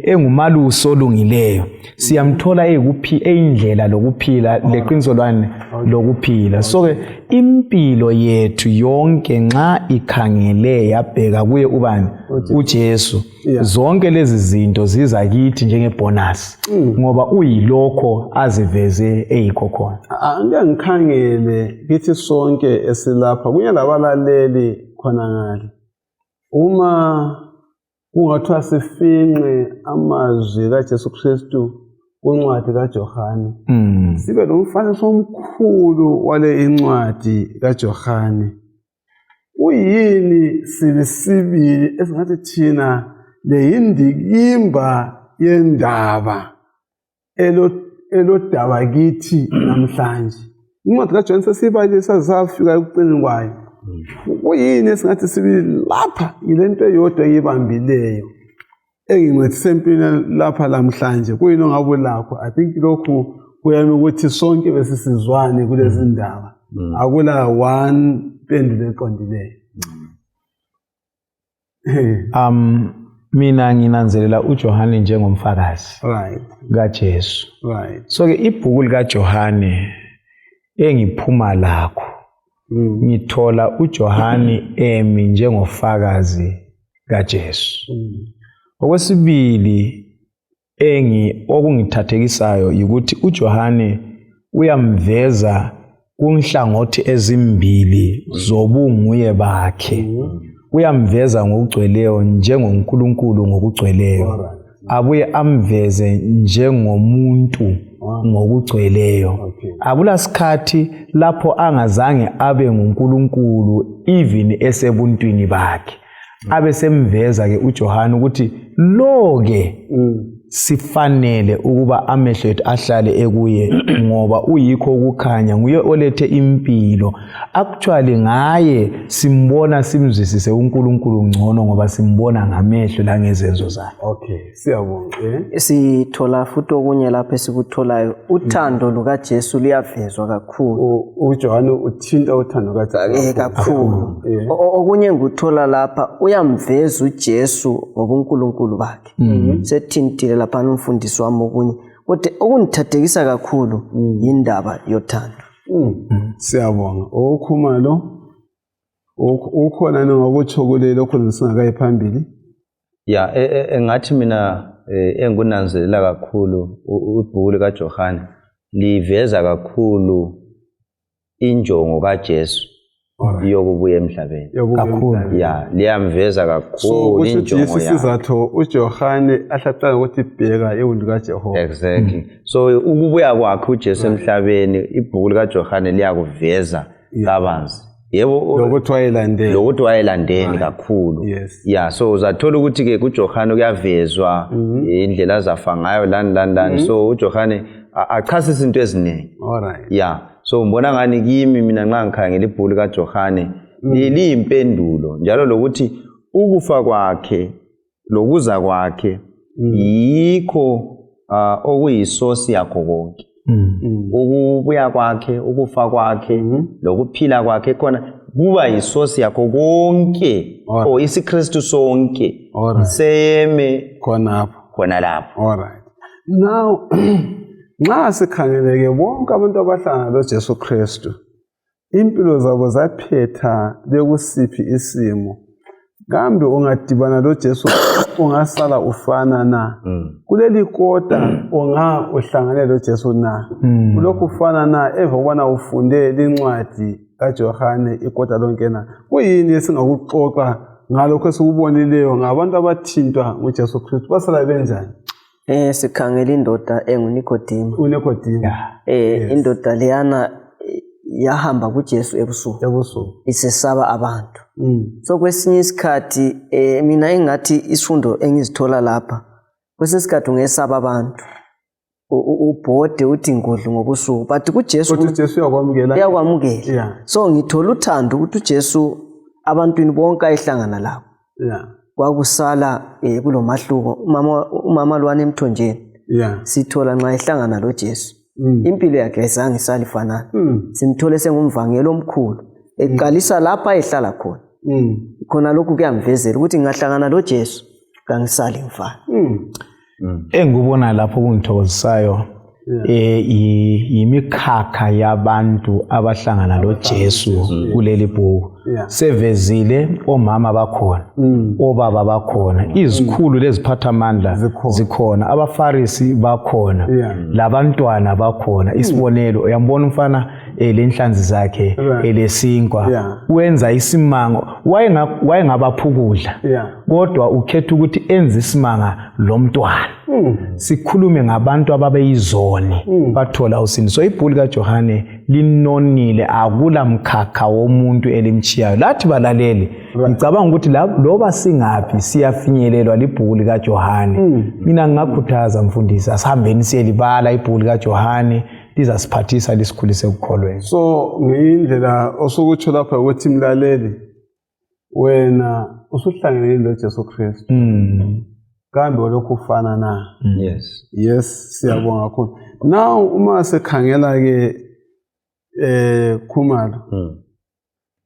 engumalusi olungileyo. Siyamthola eyindlela lokuphila, leqiniso lwani lokuphila. So ke impilo yethu yonke nxa ikhangele yabheka kuye ubani uJesu, zonke lezi zinto ziza kithi njengebonus, ngoba uyilokho aziveze eyikho khona. Angike ngikhangele kithi sonke esilapha kunye labalaleli khona ngale, uma kungathiwa sifinqe amazwi kaJesu Kristu kuncwadi kaJohane, sibe lomfanekiso omkhulu wale incwadi kaJohane, kuyini sibisibili esingathi thina le yindikimba yendaba elodaba kithi namhlanje? Incwadi kaJohane sesiyibalile safika ekucineni kwayo. Kuyini esingathi sibili lapha ngilento eyodwa engiyibambileyo engincedise empilweni lapha lamhlanje? Kuyini ongabe ulakho? I think lokhu kuyami ukuthi sonke besisizwane kulezi ndaba. Akula one mpendulo eqondileyo. Mina nginanzelela uJohane njengomfakazi kaJesu. So ke ibhuku likaJohane engiphuma lakho, ngithola uJohane emi njengofakazi kaJesu. Okwesibili okungithathekisayo yikuthi uJohane uyamveza kunhlangothi ezimbili zobunguye bakhe. Uyamveza ngokugcweleyo njengoNkulunkulu ngokugcweleyo, abuye amveze njengomuntu ngokugcweleyo. Akulasikhathi lapho angazange abe nguNkulunkulu even esebuntwini bakhe. Abe semveza ke uJohane ukuthi lo ke Sifanele ukuba amehlo ethu ahlale ekuye, ngoba uyikho ukukhanya, nguye olethe impilo. Actually ngaye simbona, simzwisise uNkulunkulu ngcono, ngoba simbona ngamehlo langezenzo zakhe. Okay, siyabonga. Sithola futhi okunye lapho esikutholayo, uthando lukaJesu luyavezwa kakhulu. UJohane uthinta uthando lukaJesu kakhulu. Okunye engikuthola lapha, uyamveza uJesu ngobuNkulunkulu bakhe. Sethintile laphana umfundisi wami okunye, kodwa okungithathekisa kakhulu yindaba yothando. Siyabonga. Okhumalo, ukhona ngokutsho kule lokhu singakayi phambili? Ya, engathi mina engikunanzelela kakhulu, ibhuku likaJohane liveza kakhulu injongo kaJesu yokubuya emhlabeni. Kakhulu. Ya, liyamveza So kakhulu kusho ukuthi injongo yiso yakhe. isizatho uJohane ahlaqala ukuthi bheka iwundlu kaJehova. Exactly. So ukubuya kwakhe uJesu emhlabeni, ibhuku likaJohane liyakuveza kabanzi. Yebo, lokuthi wayelandela. Lokuthi wayelandeni kakhulu. Ya, so uzathola ukuthi ke kuJohane kuyavezwa indlela azafa ngayo, lani lani lani. So uJohane achasisa izinto eziningi. Ya, so ngibona ngani kimi mina nxa ngikhangela ibhuku likaJohane liyimpendulo, njalo lokuthi ukufa kwakhe lokuza kwakhe yikho okuyisosi yakho konke. Ukubuya kwakhe, ukufa kwakhe, lokuphila kwakhe khona kuba yisosi yakho konke, or isiKristu sonke seyeme khonapho. Khona lapho. Alright. Now nxa sikhangeleke bonke abantu abahlangana loJesu Kristu, impilo zabo zaphetha bekusiphi isimo? Kambe ungadibana loJesu ungasala ufana na? Kuleli kota unga uhlangane loJesu na? Kulokhu ufana na emva kokubana ufunde lincwadi kaJohane ikota lonke na? Kuyini esingakuxoxa ngalokho esikubonileyo ngabantu abathintwa nguJesu Kristu, basala benjani? Sikhangela indoda enguNikodemu. UNikodemu. Indoda leyana yahamba kuJesu ebusuku. Ebusuku. Isesaba abantu. So kwesinye isikhathi mina engathi isifundo engizithola lapha, kwesinye isikhathi ungesaba abantu, ubhode uthi ngodlu ngobusuku, but kuJesu Kodwa uJesu uyakwamukela. Uyakwamukela. So ngithola uthando ukuthi uJesu abantwini bonke ayehlangana labo kwakusala kulomahluko. Umama lwana emthonjeni sithola nxa ehlangana loJesu impilo yakhe ayizange isalifanana. Simthole sengumvangeli omkhulu eqalisa lapha ehlala khona. Khona lokhu kuyamvezela ukuthi ngingahlangana loJesu kangisali ngifana. Engikubona lapho kungithokozisayo yimikhakha yabantu abahlangana loJesu kuleli bhuku. Sevezile omama bakhona, obaba bakhona, izikhulu leziphathamandla Zikhona. zikhona, abafarisi bakhona, labantwana bakhona. Isibonelo, uyambona umfana lenhlanzi zakhe elesinkwa, wenza isimango, wayengabapha ukudla, kodwa ukhetha ukuthi enze isimanga lomntwana. Sikhulume ngabantu ababeyizoni, bathola usindiso. Ibhuku likaJohane linonile, akula mkhakha womuntu elimchiyayo. Lathi balaleli, ngicabanga ukuthi loba singaphi siyafinyelelwa libhuku likaJohane. Mina ngingakhuthaza mfundisi, asihambeni siyelibala ibhuku likaJohane, lizasiphathisa, lisikhulise ekukholweni. So ngiyindlela osukutsho lapha ukuthi mlaleli, wena usuhlangene loJesu Kristu, kambe lokhu ufana na? Yes. Yes, siyabonga kakhulu. Now uma sikhangela ke Khumalo,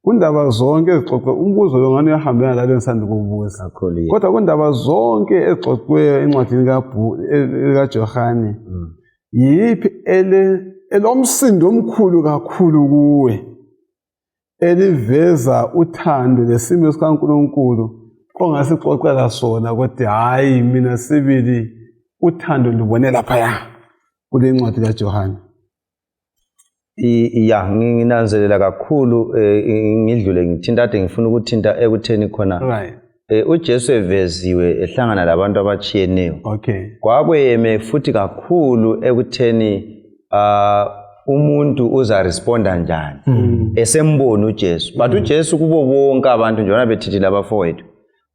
kundaba zonke ezixoxwe, umbuzo lo ngani uyahambelana lalo engisanda ukuwubuza. Kakhulu, yeah. Kodwa kundaba zonke ezixoxiweyo encwadini kaJohane, yiphi elomsindo omkhulu kakhulu kuwe, eliveza uthando lesimo sikaNkulunkulu ongasixoxela sona, kodwa hayi mina sibili uthando lubone laphaya kule ncwadi kaJohane? Ya, nginanzelela kakhulu, ngidlule ngithinta ade ngifuna ukuthinta ekutheni khona uJesu eveziwe ehlangana labantu abatshiyeneyo. Kwakweme futhi kakhulu ekutheni umuntu uzaresponda njani esembona uJesu. But uJesu kubo bonke abantu, njengoba bethithile abafowethu,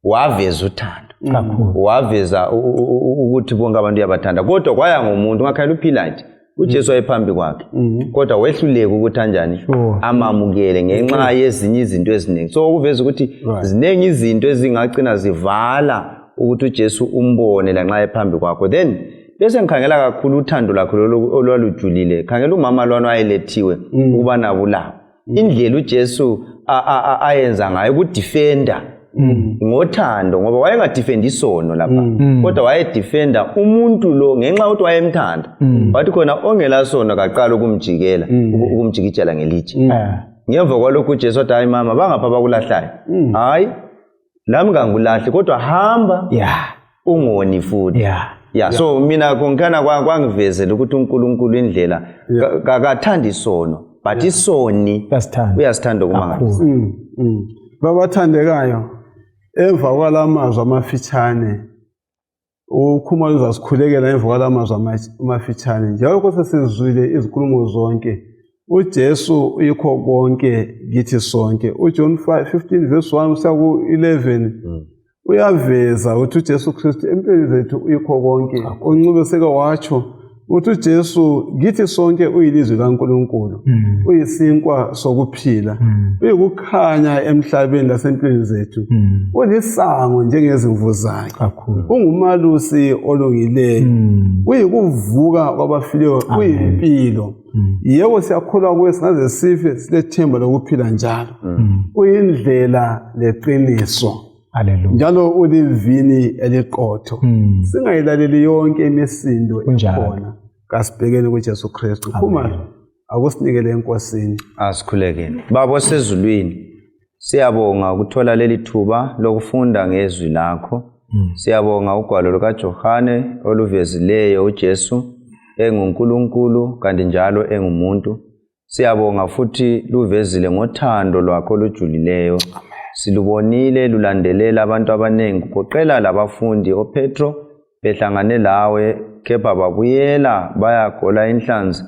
waveza uthando. Kakhulu. Waveza ukuthi bonke abantu uyabathanda, kodwa kwaya ngomuntu. Ungakhayela uPilate, uJesu wayephambi kwakhe, kodwa wehluleka ukuthi anjani amamukele ngenxa yezinye izinto eziningi. So okuveza ukuthi ziningi izinto ezingagcina zivala ukuthi uJesu umbone lanxa ephambi kwakho. Then bese ngikhangela kakhulu uthando lwakhe lolu olwalujulile. Khangela umama lwana wayelethiwe ukubana abulawe, indlela uJesu ayenza ngayo ukudefenda ngothando, ngoba wayengadefendi isono lapha, kodwa wayedefenda umuntu lo ngenxa yokuthi wayemthanda. Wathi khona ongela sono kaqala ukumjikela, ukumjikijela ngelitshe. Ngemva kwalokhu uJesu wathi, hayi mama, bangapha bakulahlayo, hayi lami kangikulahli, kodwa hamba ungoni futhi. Ya, so mina konkana kwangivezela ukuthi uNkulunkulu indlela kakathandi isono, but isoni Uyasithanda. uyasithanda okumangalisa. Babathandekayo, emva kwalamazwi amafitshane, uKhumalo uzasikhulekela emva kwalamazwi amafitshane. Njalo kose sizwile izinkulumo zonke, uJesu uyikho konke kithi sonke. UJohn 5 15 verse 1 kusiya ku-11 uyaveza ukuthi uJesu Kristu empilweni zethu uyikho konke. UNcube seke watsho ukuthi uJesu kithi sonke uyilizwi kaNkulunkulu, uyisinkwa sokuphila, uyikukhanya emhlabeni lasempilweni zethu, ulisango njengezimvu zakhe, Kakhulu. ungumalusi olungileyo, uyikuvuka kwabafileyo, uyimpilo. Yebo, siyakholwa kuye, singaze sife silethemba lokuphila njalo. Uyindlela leqiniso, Hallelujah. njalo ulivini eliqotho. Singayilaleli yonke imisindo Kunjalo. ekhona, kasibhekeni kuJesu Kristu. Khumalo, akusinikele eNkosini. Asikhulekeni. Baba osezulwini, siyabonga ukuthola leli thuba lokufunda ngezwi lakho. Siyabonga ugwalo lukaJohane oluvezileyo uJesu enguNkulunkulu kanti njalo engumuntu. Siyabonga futhi luvezile ngothando lwakho olujulileyo. Silubonile lulandelela abantu abaningi, kugoqela labafundi oPetro behlangane lawe, kepha babuyela bayagola inhlanzi.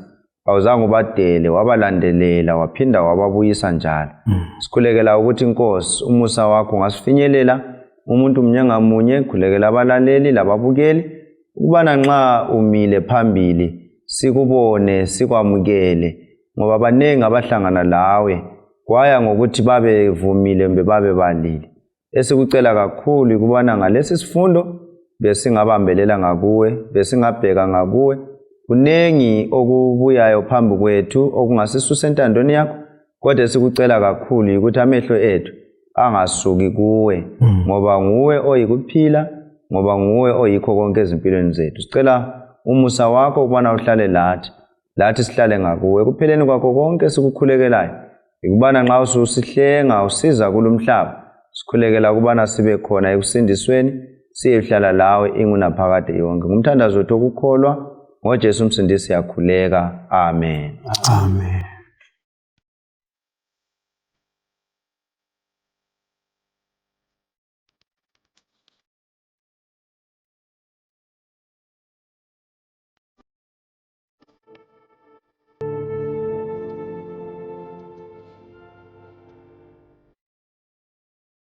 Awuzange ubadele, wabalandelela, waphinda wababuyisa njalo. Sikhulekela ukuthi Nkosi umusa wakho ungasifinyelela umuntu munye ngamunye. Khulekela abalaleli lababukeli ukubana nxa umile phambili sikubone, sikwamukele, ngoba baningi abahlangana lawe kwaya ngokuthi babevumile kumbe babe balile. Esikucela kakhulu ukubana ngalesi sifundo besingabambelela ngakuwe, besingabheka ngakuwe. Kuningi okubuyayo phambi kwethu okungasisusa entandweni yakho, kodwa esikucela kakhulu ukuthi amehlo ethu angasuki kuwe, ngoba nguwe oyikuphila, ngoba nguwe oyikho konke ezimpilweni zethu. Sicela umusa wakho ukubana uhlale lathi, lathi sihlale ngakuwe. Ekupheleni kwakho konke esikukhulekelayo ikubana nxa ususihlenga usiza kulumhlaba, sikhulekela ukubana sibe khona ekusindisweni, siyehlala lawe ingunaphakade yonke. Ngumthandazo wethu okukholwa ngoJesu umsindisi, siyakhuleka. Amen. Amen.